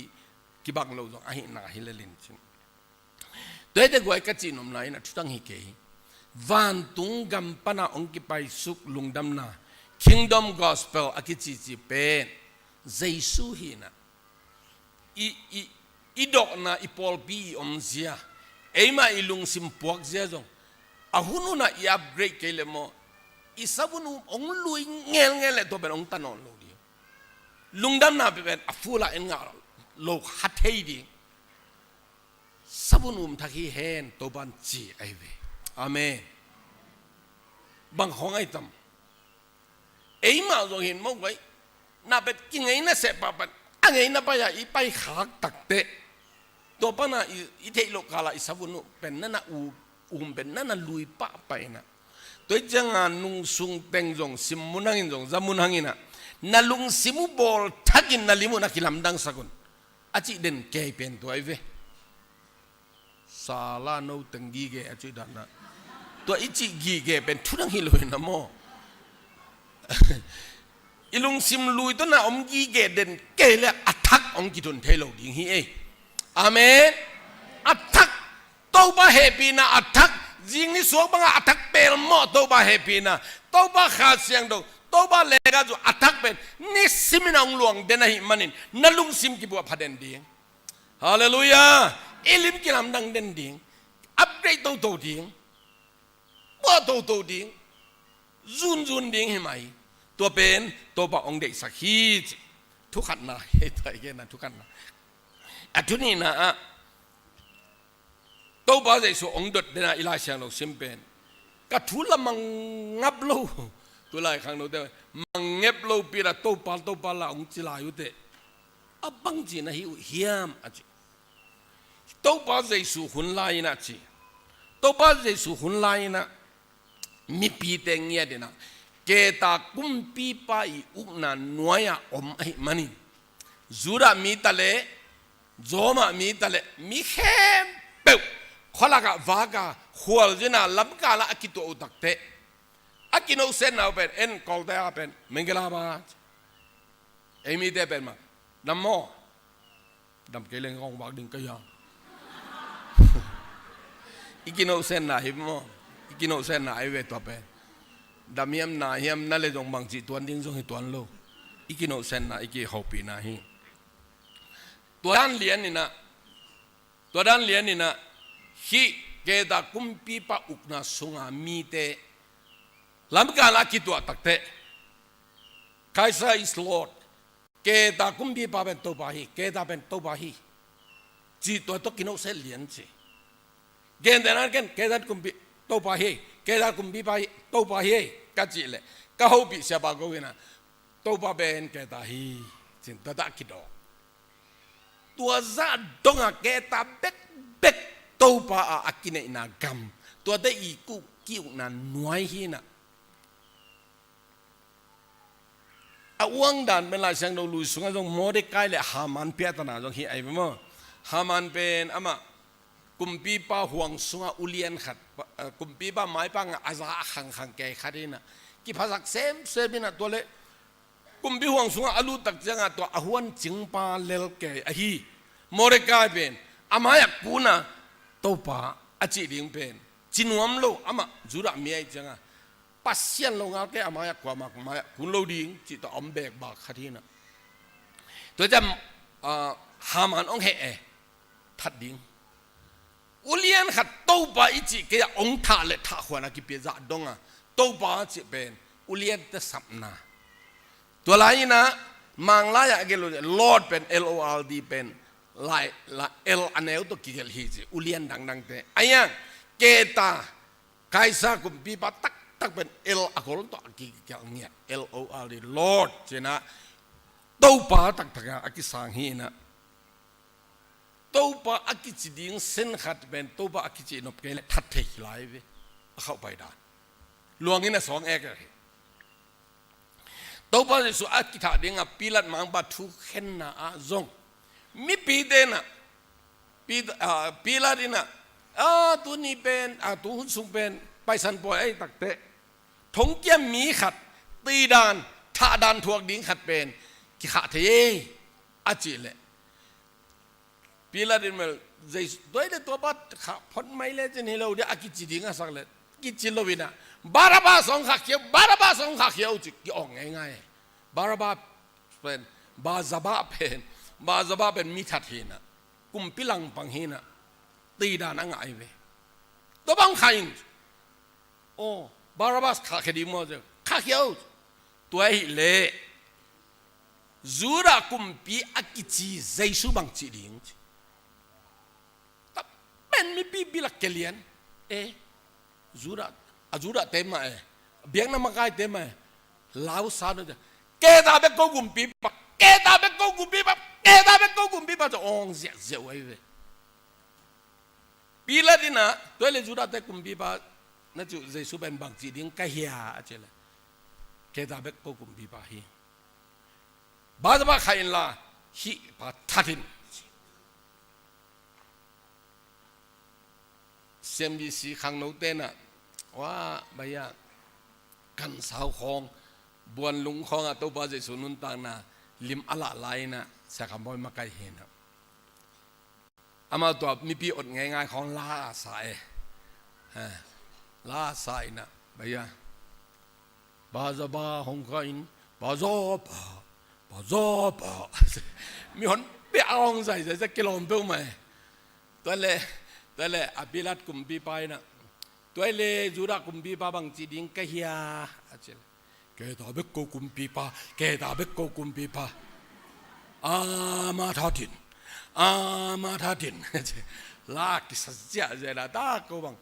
kibang lo zong ahihna hi lel in cin. Tua hi teh guai, ka cih nopna in ah thudang hi kei. Vantung gam pan a hong kipaisuk lungdamna, Kingdom Gospel a kicici pen Jesu hi in ah, i, i, i dawhna, i pawlpi i omzia, eimah i lungsim puakzia zong a hun hun ah i upgrade kei leh maw, i savun um hong lui ngelngel leh tua pen hong ta nawn lo ding. Lungdamna pen a full ah en ngah lo kha thei ding. Savun um thak hi hen, Topa'n ci ahi ve. Amen. Bang khawng ahi tam? Eimah zong hin maw guai, na pen kingeina seh pah pan a ngeina pai ah i paikhak tak teh, tua pan a i, i theih loh kal ah i savun uh pen na na u, um pen na na lui pahpah in ah, tua hi ciang a nungsung teng zong sim mun hang in, zong za mun hang in ah, na lungsim uh bawl thak in na lim uh na kilamdangsak un, a cih den kei pen tua hi ve. Sala no teng gige a cih dan ah, tua i cih gige pen thudang hi lo in ah maw. I lungsim lui tawh na om gige den kei leh a thak hong kitun thei lo ding hi ei. Amen. A thak, Topa hehpihna a thak, zing ni suak bang ah a thak pelmawh Topa hehpihna, Topa Kha Siangtho, Topa lekhazu a thak pen nisim in a hong luang den ahih manin na lungsim kibuah pha den ding. Halleluiah. I lim kilamdang den ding. Upgrade toto ding. Puah toto ding. Zunzun ding hi mah hi. Tua pen Topa hong deihsak hi ci. Thukhatna hi, tua hi gen a thukhatna. A thunihna ah, Topa Jesu hong dot den a i Lai Siangtho sim pen, ka thu la mangngap lo, tu lai khangnote mangngap lo pi la, Topa, Topa la hong ci lai uh teh, a bangci na hi uh hiam a ci. Topa Jesu hun lai in ah ci. Topa Jesu hun lai in ah mipite ngiat in ah, Keta kumpipa i ukna nuai ah om ahih manin, Judah mi ta leh, Roma mi ta leh, mi khempeuh khualak ah vak a, khualzin a, lamkal ah a kituah uh tak teh, a kinohsetna uh pen, en Kawlte ah pen, Mengkelaba, ei mite pen mah, dam maw? Dam kei leng kong vak ding ka hiam? I kinohsetna hi maw? I kinohsetna ahi ve tua pen. Dam hiam, na hiam, na leh zong bangci tuan ding zong hi tuan lo. I kinohsetna, i kihopihna hi. Tua dan lian in ah, tua dan lian in ah, hih Keta kumpipa ukna sung a mite lamkal ah a kituah tak teh, Caesar is Lord. Keta kumpipa pen Topa hi, Keta pen Topa hi, cih tua tawh kinohset lian ci. Gentehna ken, Keta kumpi Topa hi, Keta kumpipa hi, Topa hi, ka cih leh, ka hopih siapa ko in ah, Topa pen Keta hi, ci-in tua tawh a kidawk. Tua zah dong a Keta bekbek Topa a, a kineihna gam, tua teh i kuk ki-ukna nuai hi in ah. A uang dan pen Lai Siangtho lui sungah zong Mordecai leh Haman piahtana zong hi ahi ve maw. Haman pen amah kumpipa huang sungah ulian khat, eh, kumpipa maipa ngah a za a khangkhang kei khat hi in ah, kiphasak semsem in ah, tua leh kumpi huang sungah a lut tak ciangah tua a huan cingpa lel kei ahi Mordecai pen a mai-ah kun a, Topa a cih ding pen ci nuam lo, amah Judah mi ahih ciangah, Pasian lo ngalte a mai-ah kuamah mai-ah kun lo ding cih tawh a om beek bak khat hi inah. Tua ciang, ah, Haman hong heh e, that ding. Ulian khat Topa i cih kei-ah hong thah le thah khuan a kipia zah dong a, Topa cih pen uliante sapna. Tua lai inah Manglai ah a gelh uh Lord pen, L O R D pen, lai, la, L a neu tawh kigelh hi ci, ulian dangdangte. Ahi hang Keta, Kaisa kumpipa taktak pen L a gol tawh a kigelh ngiat, L O R D, Lord ci inah, Topa taktak a a kisang hi inah. Topa a kici ding sen khat pen Topa a kici nop kei leh that thei hi lai ve. A khauh pai dan. Luang in a sawng ek hi. Topa Jesuh a kithah ding a Pilat mangpa thukhenna ah zong mipite inah, Pi-, ah, Pilat inah, ah, tuni pen, ah, tu hun sung pen Paisan pawi ahih takteh thongkiam mi khat, tui dan, thah dan thuak ding khat pen kikhah thei e, a cih leh Pilat in bel, Jesuh, tua hi leh tua pa khah phot mai lecin hi lo ding a kici ding a sak leh, kici lo inah, Barabbas hong khahkhia, Barabbas hong khahkhia uh ci, ki-awng ngeingai. Barabbas pen, Barzabah pen, Barzabah pen mi that hi inah, kumpi langpang hi inah, tui dan a ngah ahi ve. Tua bang khah in, aw, Barabbas khahkhia ding maw ci, khahkhia uh. Tua ahih leh Judah kumpi a kici Jesuh bang ci ding ci. Tua pen mipi bil a kia lian e, Judah, a Judah te mah e, biakna makaite mah e, lau sa no ci, Keta bek ko kumpipa, Keta bek ko kumpipa, Keta bek ko kumpipa ci, awng ziahziah uh ahi ve. Pilat inah, tua hi leh Judahte kumpipa na ci uh Jesuh pen bang ci ding ka hia a cih leh, Keta bek ko kumpipa hi. Barzabah khah inla, hih pa that in. C M B C khangnote inah, wa, baya, kansau khawng, buanlung khawng ah Topa Jesuh nuntakna lim a lah lai inah, Sia Kham Bawi makaih hi inah. Amah tua mipi ot ngeingai khawng la a sa e. Ha. La a sa inah, baya, Barzabah hong khah in, Barzabah, Barzabah. Mihon bia a hong zaizai, zai kilawm peuhmah e. Tua leh, tua leh a Pilat kumpipa inah, tua hi leh Judah kumpipa bang ci ding ka hia a cih leh, Keta bek ko kumpipa, Keta bek ko kumpipa. Amah that in, amah that in. La kisa ziahziah inah, ta ko bang,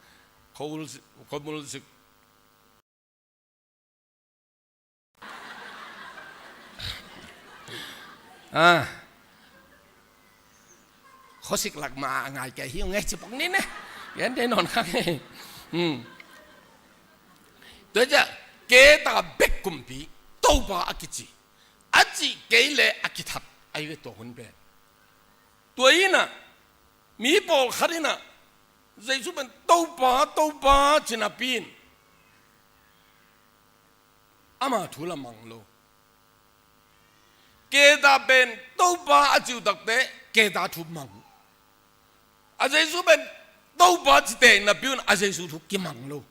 khol, khomul sik. Ah. Khuasik lak mah a ngai kei hi ung e, ci pok ni ne. Yan te nawn khak e. Hmm. Tua ciang, Keta bek kumpi, Topa a kici, a cih kei leh a kithat ahi ve tua hun pen. Tua inah, mi pawlkhat inah, Jesuh pen Topa, Topa ci napi in, ama thu la mang lo. Keta pen Topa a ci uh takteh, Keta thu mang. A Jesuh pen Topa ci teh napi un a Jesuh thu kimang lo.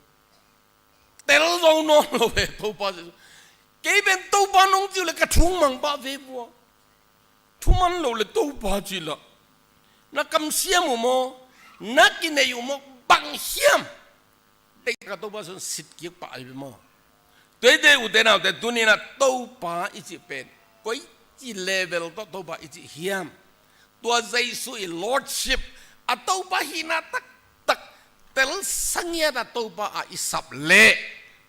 Tel zo nawn lo ve Topa Jesuh. Kei pen Topa nong ci uh leh ka thu mang pah ve vua. Thu man lo leh Topa ci lah. Na kamsiam uh maw, na kinei uh maw, bang hiam. Deih ka Topa sung sit kik pah ahi ve maw. Tua hi teh ute naute, tuni-in ah Topa i cih pen koici level tawh Topa i cih hiam? Tua Jesuh i lordship, a Topa hihna taktak telsa ngiat a Topa a i sap leh,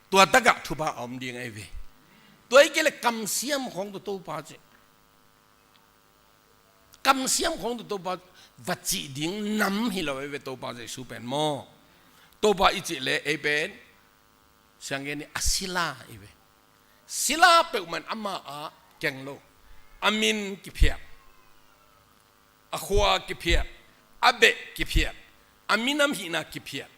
tua takah thupha a om ding ahi ve. Tua hi kei leh kamsiam khawng tawh Topa cih, kamsiam khawng tawh Topa va cih ding nam hi lo ahi ve Topa Jesuh pen maw. Topa i cih leh ei pen sianggen i a sila ahi ve. Sila peuhmah in ama ah keng lo. A min kiphiat, a khua kiphiat, a beh kiphiat, a minam hihna kiphiat.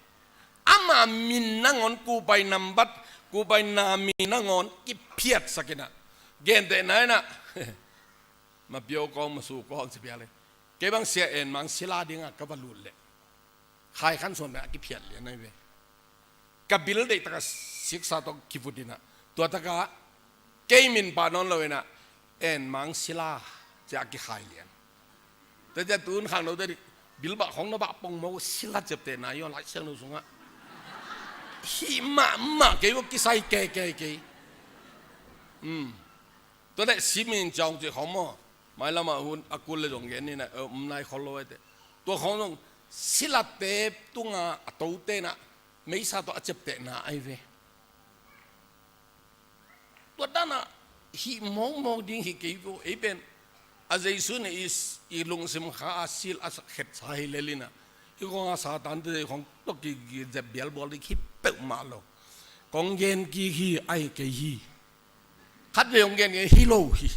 Ama min nangawn, kupai nambat, kupai na min nangawn kiphiatsak in ah, gentehna in ah, Mapiau kawng, Masu kawng ci piak leh, kei bang Sia En Mang sila dingah ka va lut leh, Khai Khan Suan pen a kiphiat lian ahi ve. ka bil deihtak a siksa tawh kivut in ah, tua tak ah kei min pah nawn lo in ah, En Mang Sila ci-a kikhai lian. Tua ciang tu-in khangnote bil bah khawng na bah pongmawk uh, Sila ciaptehna hi aw, Lai Siangtho sungah hih mahmah kei uh, kisai kei kei kei. Tua leh simin ciang cih khawng maw, mailam ah hun a kul leh zong gen ni na, eh, um nai khol lo ahi teh. Tua khawng zong Silate tungah a tote in ah meisa tawh a ciaptehna ahi ve. Tua dan ah hih mawkmawk ding hi kei ve aw. Ei pen a Jesu in i, i lungsim kha a sil a khesa hi lel in ah, hih khawng a Satan te khawng tawh ki, kizep bialbual ding hi peuhmah lo. Kong gen kik hi, ahi kei hi. Khatvei hong gen kei hi lo hi.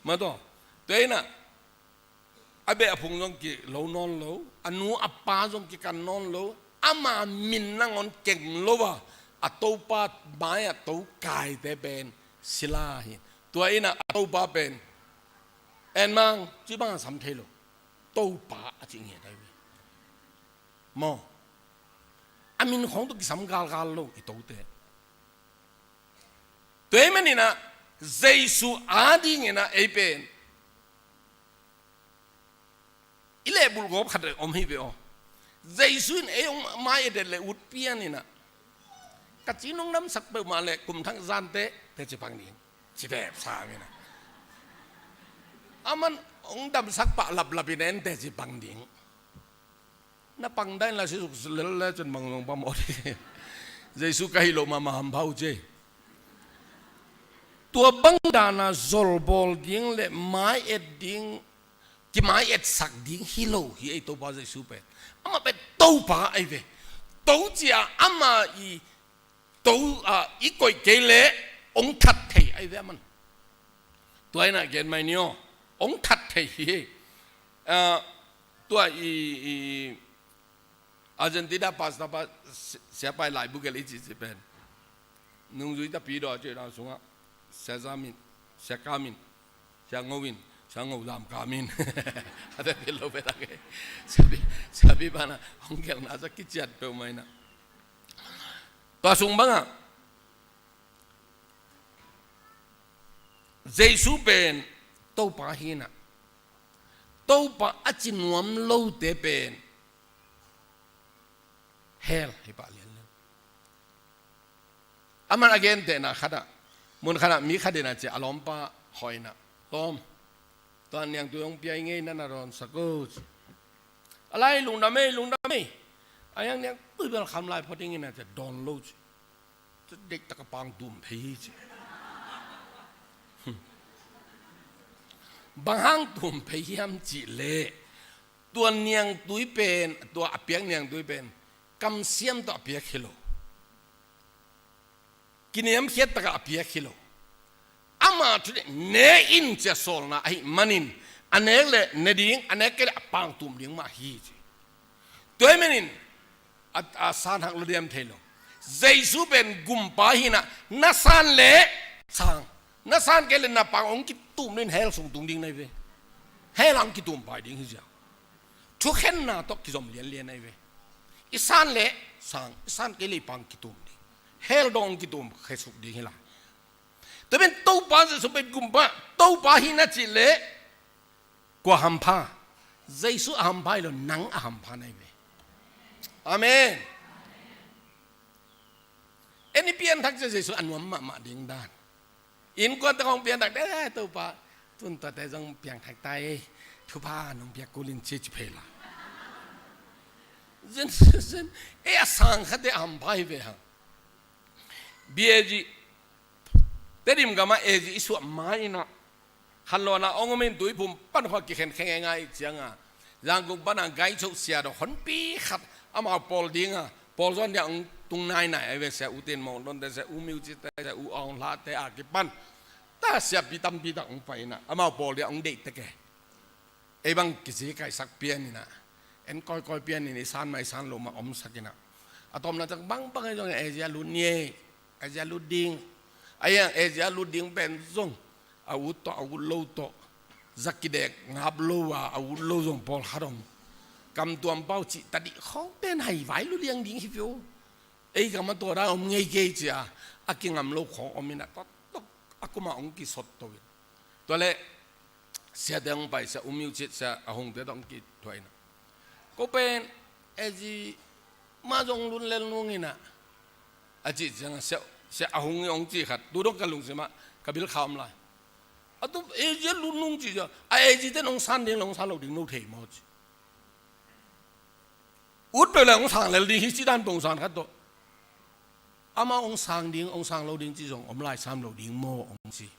Mah tawh. Tua in ah a beh a phung zong kilo nawn lo, a nu a pa zong kikan nawn lo, ama min nangawn keng lo a, a Topa mai-ah tokaite pen Sila hi. Tua in ah a Topa pen En Mang cih bang a sam thei lo, Topa a ci ngiat ahi ve. Maw, a min khawng tawh kisam galgal lo i tote. Tua ahih manin ah Jesu adingin ah ei pen i lehbulh gawp khat om hi ve aw. Jesu in ei hong mai-et leh ut pian in ah, ka ci nong damsak peuhmah leh kum thak zan teh teci pang ding, ci bep sam in ah, aman hong damsak pah laplap in en teci pang ding. Na pang dan la sisuk lel le cun bang zong pam aw ding. Jesu ka hih loh mahmah hampha uh ci. Tua bang dan a zolbawl ding le mai-et ding, kimai-etsak ding hi lo hi ei Topa Jesu pen. Amah pen Topa ahi ve. To ci-a amah i to, ah, i koih kei leh hong that thei ahi ve aman. Tua in ah gen mai ni aw, hong that thei hi. Ah, tua i, i Argentina pastor pa, si-, siapa i laibu gelh i cihcih pen, nungzui tapi daw a cih daw sungah, Sia Zam in, Sia Kam in, Sia Ngo in, Sia Ngo Zam Kam in. A te pil lo pe tak e. Sia Bi, Sia Bi bana hong gelhna sa kician peuhmah in ah. Tua sung bangah Jesu pen Topa hi in ah, Topa a ci nuam lote pen hell hi pah lianlian. Aman a gentehna khatah, mun khatah mi khat in ah ci a lawmpa hawh in ah, lawm, tua niangtui hong pia i ngei, na na dawnsak o ci. A lai lungdam ei, lungdam ei. A hiang niangtui bel kham lai phot ding in ah ci a dawn lo ci. Deihtak a pang tum phei hi ci. Bang hang tum phei hiam cih leh, tua niangtui pen, tua a piak niangtui pen kamsiam tawh a piak hi lo. Kiniamkhiat takah a piak hi lo. Ama thu ne in ci a sawlna ahih manin, a nek leh ne ding, a nek kei leh a pang tum ding mah hi ci. Tua ahih manin a, a san hak lo diam thei lo. Jesu pen gumpa hi in ah, na san leh sang, na san kei leh na pang hong kitum ding, hell sung tung ding na hi ve. Hell ah hong kitum pai ding hi ziau. Thukhenna tawh kizom lianlian na hi ve. I san leh sang, i san kei leh i pang kitum ding. Hell dong hong kitum khesuk ding hi lai. Tua pen Topa Jesu pen gumpa, Topa hi na cih leh kua hampha? Jesu a hampha hi lo, nang a hampha na hi ve. Amen. En i pianthak ci Jesu a nuam mahmah ding dan. Innkuan tawh hong pianthak, eh, Topa, tun tuate zong piangthak ta ei, thupha nong piak kul in ci ci phei la. Zin, zin, eh, a sang khate a hampha hi ve hang. B A G, Tedim gamah A G i suah ma-in ah, khanlawhna hong om in tuiphum pan khawng a kikhen khe ngeingai ciangin, Yangon pana gaicho sia dawh honpi khat amau pawl dingin, pawl zawn dingin hong tung nainai a hi ve, Sia U Tin Maung Dawn te, Sia U Myo Cin te, Sia U Aung Hlaing te a kipan. Tua siapi tampi tak hong pai in ah, amau pawl dingin hong deih tek e. Ei bang kici kaisak pian in ah, en kawikawi pian in i san mah i san loh mah omsak in ah, a tawpna ciang bangbang ahi zongin Asia lut ni ei, Asia lut ding. Ahi hang Asia lut ding pen zong a ut tawh, a ut lo tawh, za kidek ngap lo a, a ut lo zong pawlkhat om. Kamtuam pau cih tadih khawng pen haivai lua liang ding hi ve aw. Ei gam a tua dan om ngei kei ci-a a kingam lo khawng om in a, tua tua a kumah hong kisot to in. Tua leh siate hong pai, Sia U Myo Chit, Sia A Hung te tawh hong kithuah in a, ko pen A G mah zong lun lel nung in a, a cih ciangah Sia, Sia A Hung in hong cih khat tu dong ka lungsim ah ka bil kha om lai. A tu A G a lun nung cih ciang a, A G ten hong san ding le hong san lo ding no thei maw ci. Ut peuh le hong sang lel ding hi ci dan pong san khat tawh. Amah hong sang ding, hong sang lo ding ci zong om lai sam lo ding maw hong ci.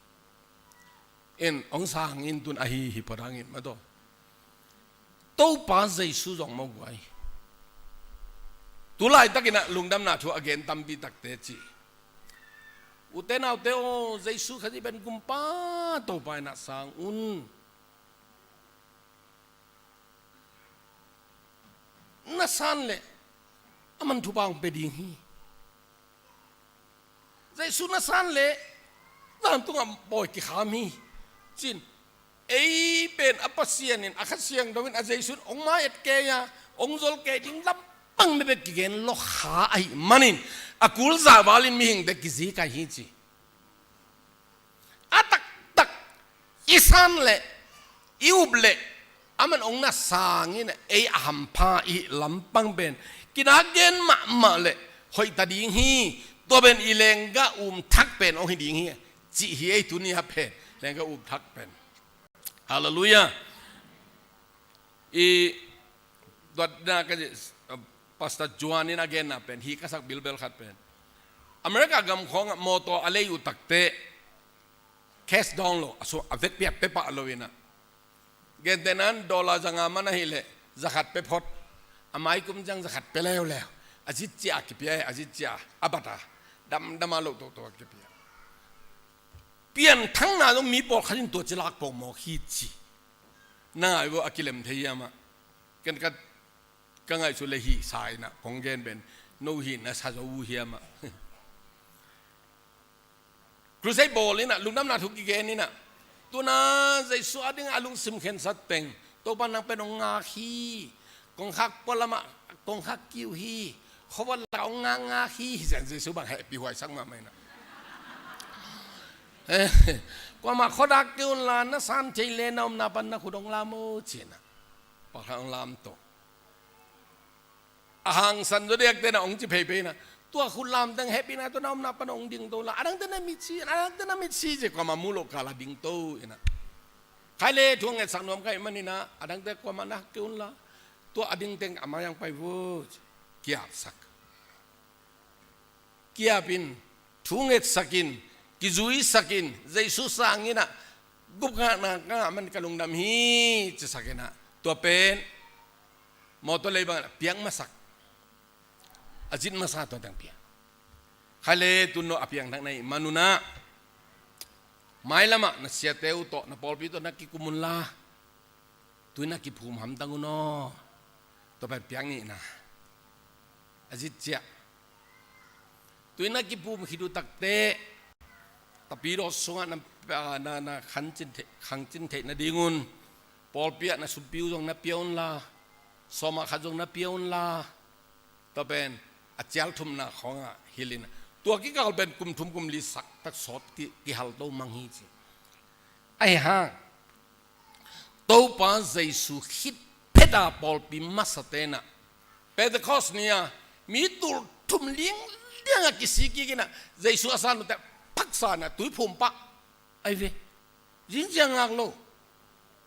In hong sang in tun ahi hi pha dang in mah tawh. Topa Jesu zong maw guai. Tu laitakin a lungdamna thu a gen tampi takte ci. Ute naute aw, Jesu Khazih pen Kumpa Topa in a sang un. Na san leh aman thupha hong pia ding hi. Jesu na san leh zan tungah pawi kikham hi. Cin, ei pen a Pasian in, a Kha Siangtho in, a Jesu in hong mai-et kei a, hong zol kei ding lampang bek kigen lawh kha ahih manin a kul zahval in mihingte kizi kai hi ci. A taktak i san leh i up leh aman hong na sang in a, ei a hampha i hih lampang pen kinak gen mahmah leh hoih ta ding hi. Tua pen i lenggah um thak pen hong hi ding hi cih hi. Ei tuni a pen lenggah um thak pen. Halleluiah. I tuatna ka, Pastor Juan in a genna pen hi ka sak bilbel khat pen, America gam khawngah mawtaw a lei uh takte cash dawng lo, a sum a vekpi a pia pah lo in a, gentehna in dollar zanga man ahih leh zakhat pia phot, a maikum ciang zakhat pia leuleu. A zit ciah a kipia, a zit ciah a bat a, damdam a loh toto a kipia. Pianthakna zong mi pawlkhat in tua ci lak pawngmawk hi ci. Na ngai vo, a kilem thei hiam ah? Ken ka, ka ngaihsut leh hih sa in a kong gen pen, no hih na sa zo uh hiam ah? Crusade bawl in a, lungdamna thu kigen in a, tuna Jesu a ding a lungsim khensat teng, Topa nang pen hong ngak hi. Kongkhak pualam ah kongkhak kiu hi. Khuavak lakah hong ngakngak hi. Hi zen Jesu bang hehpih huaisak mahmah in a. Eh, kuamah khuadak kei un la, na san thei leh na omna pan na khut hong lam o ci in a, pakhat hong lam to. A hangsan zaw diakte in a hong ci pheiphei in a, tua khut lam teng hehpihna tawh na omna pan hong ding to la, a dangte na mitsi, a dangte na mitsi ci, kuamah mu loh kal a ding to in a. Khai leh thu ngetsak nuam ka hih man in a, a dangte kuamah na kei un la, tua a ding teng a mai-ah hong pai vo ci. Kiapsak. Kiap in, thu ngetsak in, kizuisak in, Jesu sang in a, gupkhiatna ka ngah man ka lungdam hi cisak in a, tua pen mawtaw lei bang in a piak masak. A zit masa tua teng piak. Khai leh tun no a piangthak na hih man un a, mailam ah na siate uh tawh, na pawlpi tawh na kikum un la, tui na kiphum hamtang un aw. Tua pen piak nihna. A zit ciah. Tui na kiphum khit uh takte, Tapidaw sungah na, na, na khangcin theih, khangcin theih nadingun pawlpi ah na sumpi uh zong na pia un la, sawmah khat zong na pia un la. Tua pen a cial thumna khawngah hilh in a, tua kikal pen kum thum kum li sak tak sawt ki, kihalto mang hi ci. Ahi hang Topa Jesu khit phet a pawlpi masate in a, Pentecost ni a mi tul thum liangliang a kisik kik in a, Jesu a san uh teh phaksa in a tuiphum pah ahi ve. Zingciang ngak lo.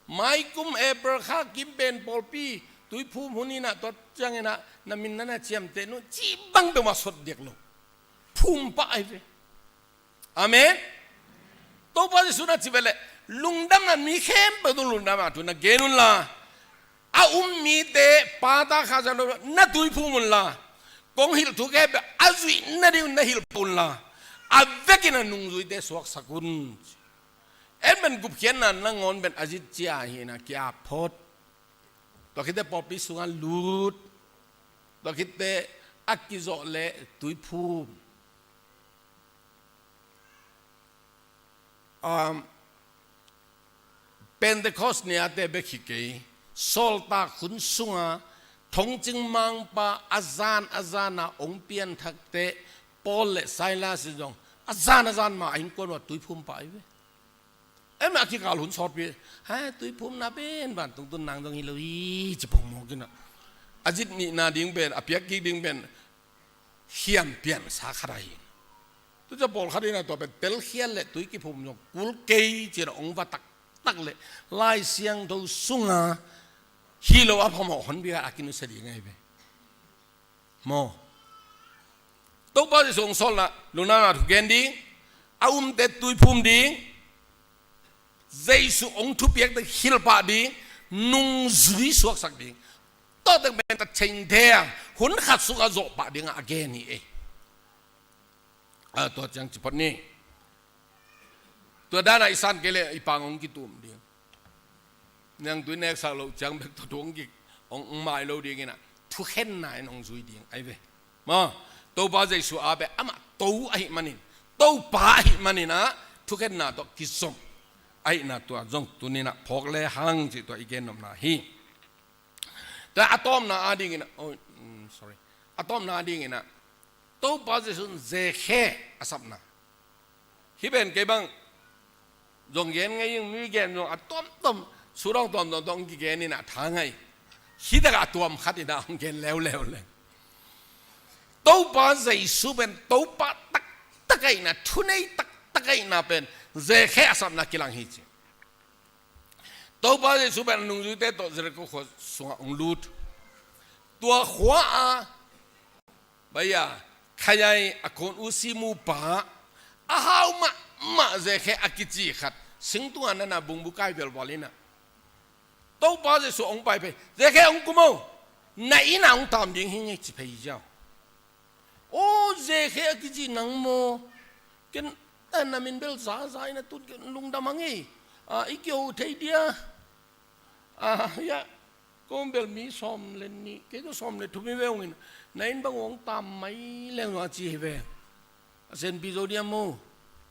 Maikum April kha kim pen pawlpi tuiphum hun in a, tua ciangin a na min na na ciamteh un cih bang peuhmah sot diak lo. Phum pah ahi ve. Amen. Topa Jesu na ci ve leh, lungdamna mi khempeuh tung lungdamna thu na gen un la, a um mite Pa, Ta, Kha Siangtho na tuiphum un la, kong hilh thu khempeuh a zuih nading un na hilh pah un la, a vekin a nungzuite suaksak un. En pen gupkhiatna nangawn pen a zit ciah hi in a, kiap phot. Tua khitteh pawlpi sungah lut. Tua khitteh a kizawh leh tuiphum. Um, Pentecost ni-ate bek hi kei. Sawltak hun sunga Thongcing mangpa a zan a zan a hong pianthakte Paul le Silas in zong a zan a zan ma a innkuan uh ah tuiphum pah ahi ve. Em, a kikal hun sawtpi, ha, tuiphumna pen vantung tun nang zong hi lo hi, ci pongmawk in ah. A zit nihna ding pen, a piak kik ding pen hiam piansa khat ahi. Tu ciang pawlkhat in ah tua pen telkhial le tui kiphum zong kul kei ci-in ah hong va taktak leh Lai Siangtho sunga hi lo a phamawh honpi khat a kinusia ding ahi ve. Maw? Topa Jesu hong sawlna, lungnopna thu gen ding, a umte tuiphum ding, Jesu hong thupiakte hilh pah ding, nungzui suaksak ding. Tua teng pen ta chengthei a, hun khat sungah zawh pah dingah a gen hi ei. A, tua ciang ci phot ni. Tua dan a i san kei leh i pang hong kitum ding. Nang tui neksak loh ciang bek tua thu hong ki, hong, hong mai lo ding in ah, thukhenna in hong zui ding ahi ve. Maw, Topa Jesu a beh amah To ahih manin, Topa ahih manin ah, thukhenna tawh kizom ahihna tua zong tuni-in ah phawk le hang cih tua i gennopna hi. Tua a tawpna a ding in ah, oh, mm, sorry. A tawpna a ding in ah, Topa Jesu in zekhe a sapna. Hih pen kei bang zong gen ngei ing, mi gen zong a tuamtuam, sutawng tuamtuam tawh hong kigen in ah tha ngei. Hih takah a tuam khat in ah hong gen leuleu leng. Topa Jesu pen Topa taktak ahihna, thunei taktak ahihna pen zekhe a sapna kilang hi ci. Topa Jesu pen a nungzuite tawh Jericho khua sungah hong lut. Tua khua a, baya, khayaih a khon uh Simu pa, a hau mahmah zekhe a kici khat, singtungah nana bungbu kai velval in ah, Topa Jesu hong pai phei, zekhe hong kum o, na inn ah hong tam ding hi ing ei ci phei ziau. Aw, zekhe a kici nang maw? Ken, eh, na min bel zaza in ah tun ken lungdam hang ei. Ah, i kio thei dia. Ah, ya, kong bel mi sawm le nih, kei tawh sawm le thum hi ve ung in, na inn bang hong tam mai leng zong a ci hi ve. A senpi zo dia maw?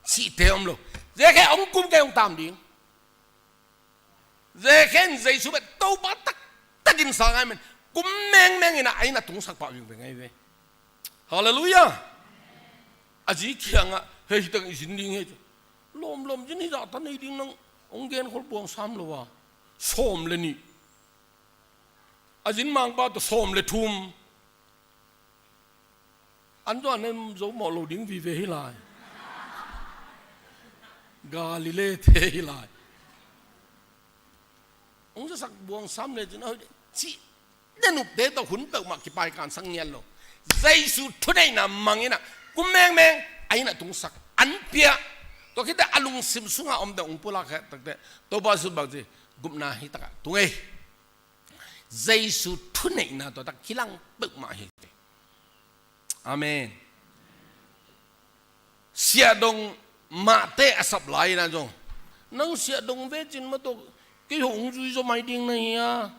Cihte om lo. Zekhe hong kum kei hong tam ding. Zekhe in Jesu pen Topa taktak in sang ahih manin kum mengmeng in ah a inn ah tungsak pah vingveng ahi ve. Halleluiah. A zi kiangah, hei, hih tak i zin ding hi. Lawmlawm zin hi zah ta nei ding nang hong genkhol buang sam lo a. Sawm le nih. A zin mangpa tawh sawm le thum. An zuan nem zo mawh lo ding vive hi lai. Galilee te hi lai. Hong zasak buang sam le cin a hoih cih den upte tawh hun peuhmah kipaikan sak ngiat lo. Jesu thuneihna mang in ah kum mengmeng a inn ah tungsak an pia. Tua khit teh a lungsim sungah om deuh hong pulak kheh takteh Topa Jesu bang ci, gupna hih takah tung ei. Jesu thuneihna tua tak kilang peuhmah hi. Amen. Siahdong mahte a sap lai-in ah zong, nang siahdong vecin mah tawh kei hong zui zaw mai ding na hi a,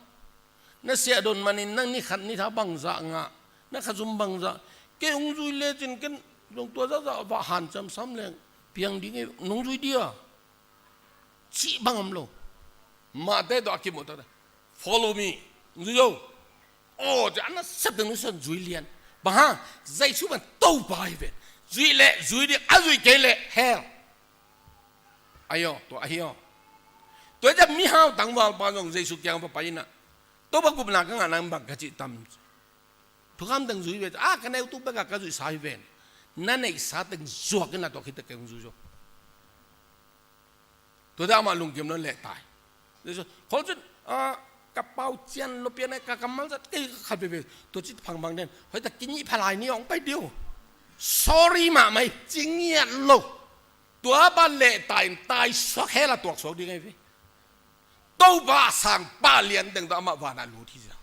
na siahdon manin nang ni khat ni tha bangzah ngah, na kha zum bangzah, kei hong zui lecin ken zong tua zahzah vah hanciam sam leng piang ding ei, nong zui dia? Cih bang om lo. Mahte tawh a kimuh takte, "Follow me." Zui zo. Aw, ci a, na sep teng nusia zui lian. Bang hang? Jesu pen Topa hi ven. Zui leh zui ding, a zuih kei leh hell. Ahi aw, tua ahi aw. Tua hi ciah mihau tangvalpa zong Jesu kiang va pai in ah, "Topa, gupna ka ngah, nang bang ka cih tam?" Thukham teng zui ve, "Ah, ka neu tuk bek a ka zuihsa hi ven." Na neihsa teng zuak in ah tua khit teh kei hong zui zo. Tua teh amah lungkim lo leh tai. Kholcin, ah, ka pau cian lo pian ai, ka kammal zat kei khat veve. Tua ci phangphang den. Hoih tak kinih phalai ni hong pai diu. Sorry mahmah hi, ci ngiat lo. Tua pa leh tai in tai suak hell ah tuak suak ding ahi ve. Topa sangpa lian teng tawh amah vanah lut hi sia.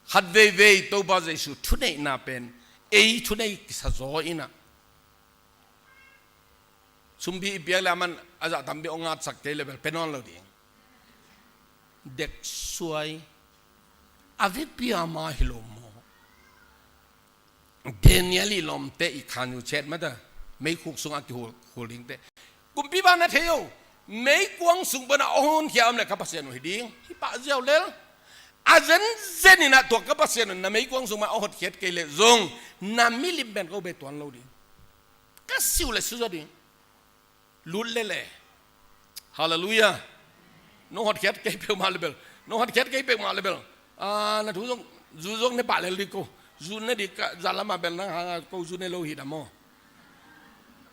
Khat veivei Topa Jesu thuneihna pen ei thunei kisa zaw in ah, sumpi i piak leh aman a zah tampi hong ngatsak kei leh bel pe nawn lo ding. Deksuai. A vekpi a mah hi lo maw? Daniel i lawmte i khan uh chet mah ta, meikhuk sungah kihul, khul dingte. Kumpipa na thei o, meikuang sung pan a hong honkhia om leh ka Pasian uh hi ding. Hi pah ziau lel. A zenzen in ah tua ka Pasian un na meikuang sung mah a hotkhiat kei leh zong na milim pen ko beh tuan lo ding. Ka siu le siuzaw ding. Lut lele. Halleluiah. Nong hotkhiat kei peuhmah le bel. Nong hotkhiat kei peuhmah le bel. Ah, na thu zong, zu zong ne pah lel ding ko. Zu ne ding ka, za lamah bel nang hang a ko zu ne lo hi dah maw.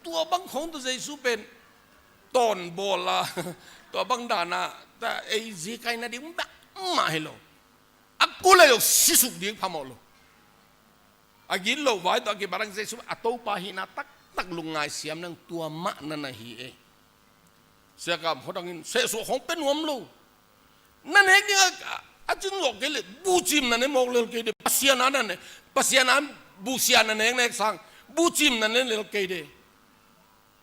Tua bang khong tawh Jesu pen tawnbawl a, tua bang dan a, ta ei zi kaina ding bek mah hi lo. A kul a zong sisuk ding phamawh lo. A gitloh vai tawh a kibarak Jesu a Topa hihna taktak lungngai siam nang tua mah na na hi e. Sia Kam Khaw Thang in sehsuah khong pia nuam lo. Na nek ding a, a cin zawh kei leh bucim na ne mawk lel kei de. Pasian a na ne, Pasian a busia na nek nek sang bucim na ne lel kei de.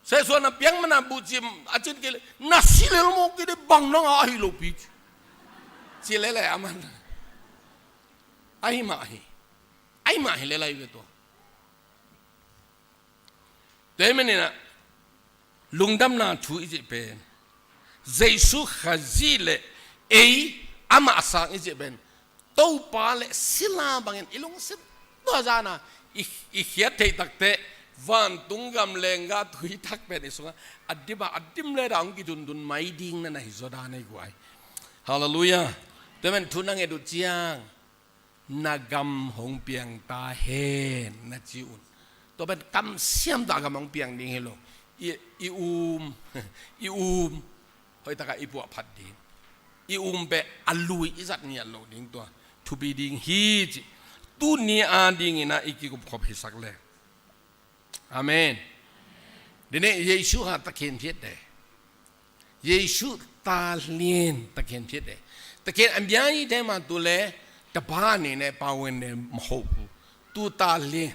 Sehsuah na piak man a buhcim a cin kei leh na si lel mawk kei de, bang nang a ahi lopi ci. Ci lele a man. Ahi mah hi. Ahi mah hi lel ahi ve tua. Tua ahih manin ah lungdamna thu i cih pen Jesu Khazih le ei amah a sang i cih pen Topa le sila bangin i lungsim tua zan a i, i khiat theih takteh vantung gam lenggah tui thak pen i sungah a dim a, a dim le dah hong kidundun mai ding na na hi zaw dan ei guai. Halleluiah. Tua pen thu na nget uh ciang na gam hong piang ta hen na ci un. Tua pen kamsiam tawh a gam hong piang ding hi lo. I, i um, i um hoih takah i puahphat ding, i um pen a lui i zat ngiat loh ding tua thupi ding hi ci. Tuni a dingin ah i kikupkhop hisak le. Amen. Dine Jesu ha takhen phiat de. Jesu talin takhen phiat de. Takhen a bia i te ma tu le tapa ni ne pawen ne maho. Tu talin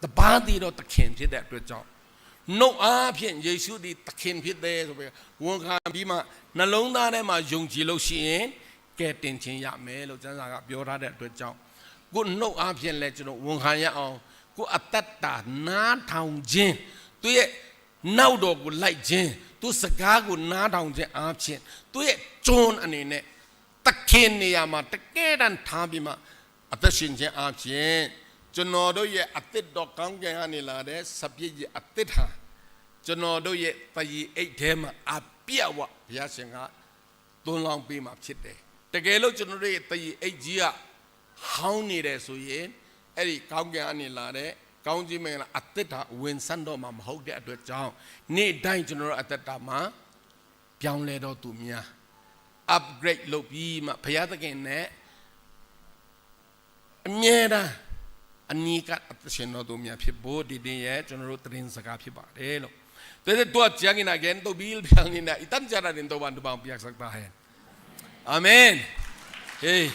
တပါးတည်းသော သခင်ဖြစ်တဲ့အတွက်ကြောင့် နှုတ်အားဖြင့် ယေရှုသည် သခင်ဖြစ်တယ်ဆိုပြီး ဝန်ခံပြီးမှ နှလုံးသားထဲမှာ ယုံကြည်လို့ရှိရင် ကယ်တင်ခြင်းရမယ်လို့ ကျမ်းစာက ပြောထားတဲ့အတွက်ကြောင့် ကိုယ့်နှုတ်အားဖြင့်လည်း ကျွန်တော် ဝန်ခံရအောင်၊ ကိုယ့်အသက်တာ နားထောင်ခြင်း၊ သူ့ရဲ့ နောက်တော်ကို လိုက်ခြင်း၊ သူ့စကားကို နားထောင်ခြင်းအားဖြင့် သူ့ရဲ့ ကျွန်အနေနဲ့ သခင်နေရာမှာ တကယ်တမ်းထားပြီးမှ အသက်ရှင်ခြင်းအားဖြင့် ကျွန်တော်တို့ရဲ့ အသစ်တော် ကောင်းကင်ကနေလာတဲ့ စပျစ်ရည်အသစ်ဟာ ကျွန်တော်တို့ရဲ့ သရေအိတ်ထဲမှာ အပြည့်အဝ ဘုရားရှင်က သွန်လောင်းပေးမှာ ဖြစ်တယ်။ တကယ်လို့ ကျွန်တော်တို့ရဲ့ သရေအိတ်ကြီးက ဟောင်းနေတယ်ဆိုရင် အဲ့ဒီ ကောင်းကင်ကနေလာတဲ့ ကောင်းကြီးမင်္ဂလာ အသစ်ဟာ ဝင်ဆံ့တော့မှာ မဟုတ်တဲ့အတွက်ကြောင့် နေ့တိုင်း ကျွန်တော်တို့ အသက်တာမှာ ပြောင်းလဲတော်သူများ upgrade လုပ်ပြီးမှ ဘုရားသခင်နဲ့ အမြဲတမ်း အနီးကပ် အသက်ရှင်တော်သူများဖြစ်ဖို့ ဒီနေ့ရဲ့ ကျွန်တော်တို့ သတင်းစကား ဖြစ်ပါတယ်လို့။ တဲ့တော့ ကျမ်းကဏ္ဍ again တော့ Bill ပြန်နေတာ အတန်ကြာတာ တင်တော့ ဘာ ဘာ ပြတ်စက်တာ ဟဲ။ Amen. Hey.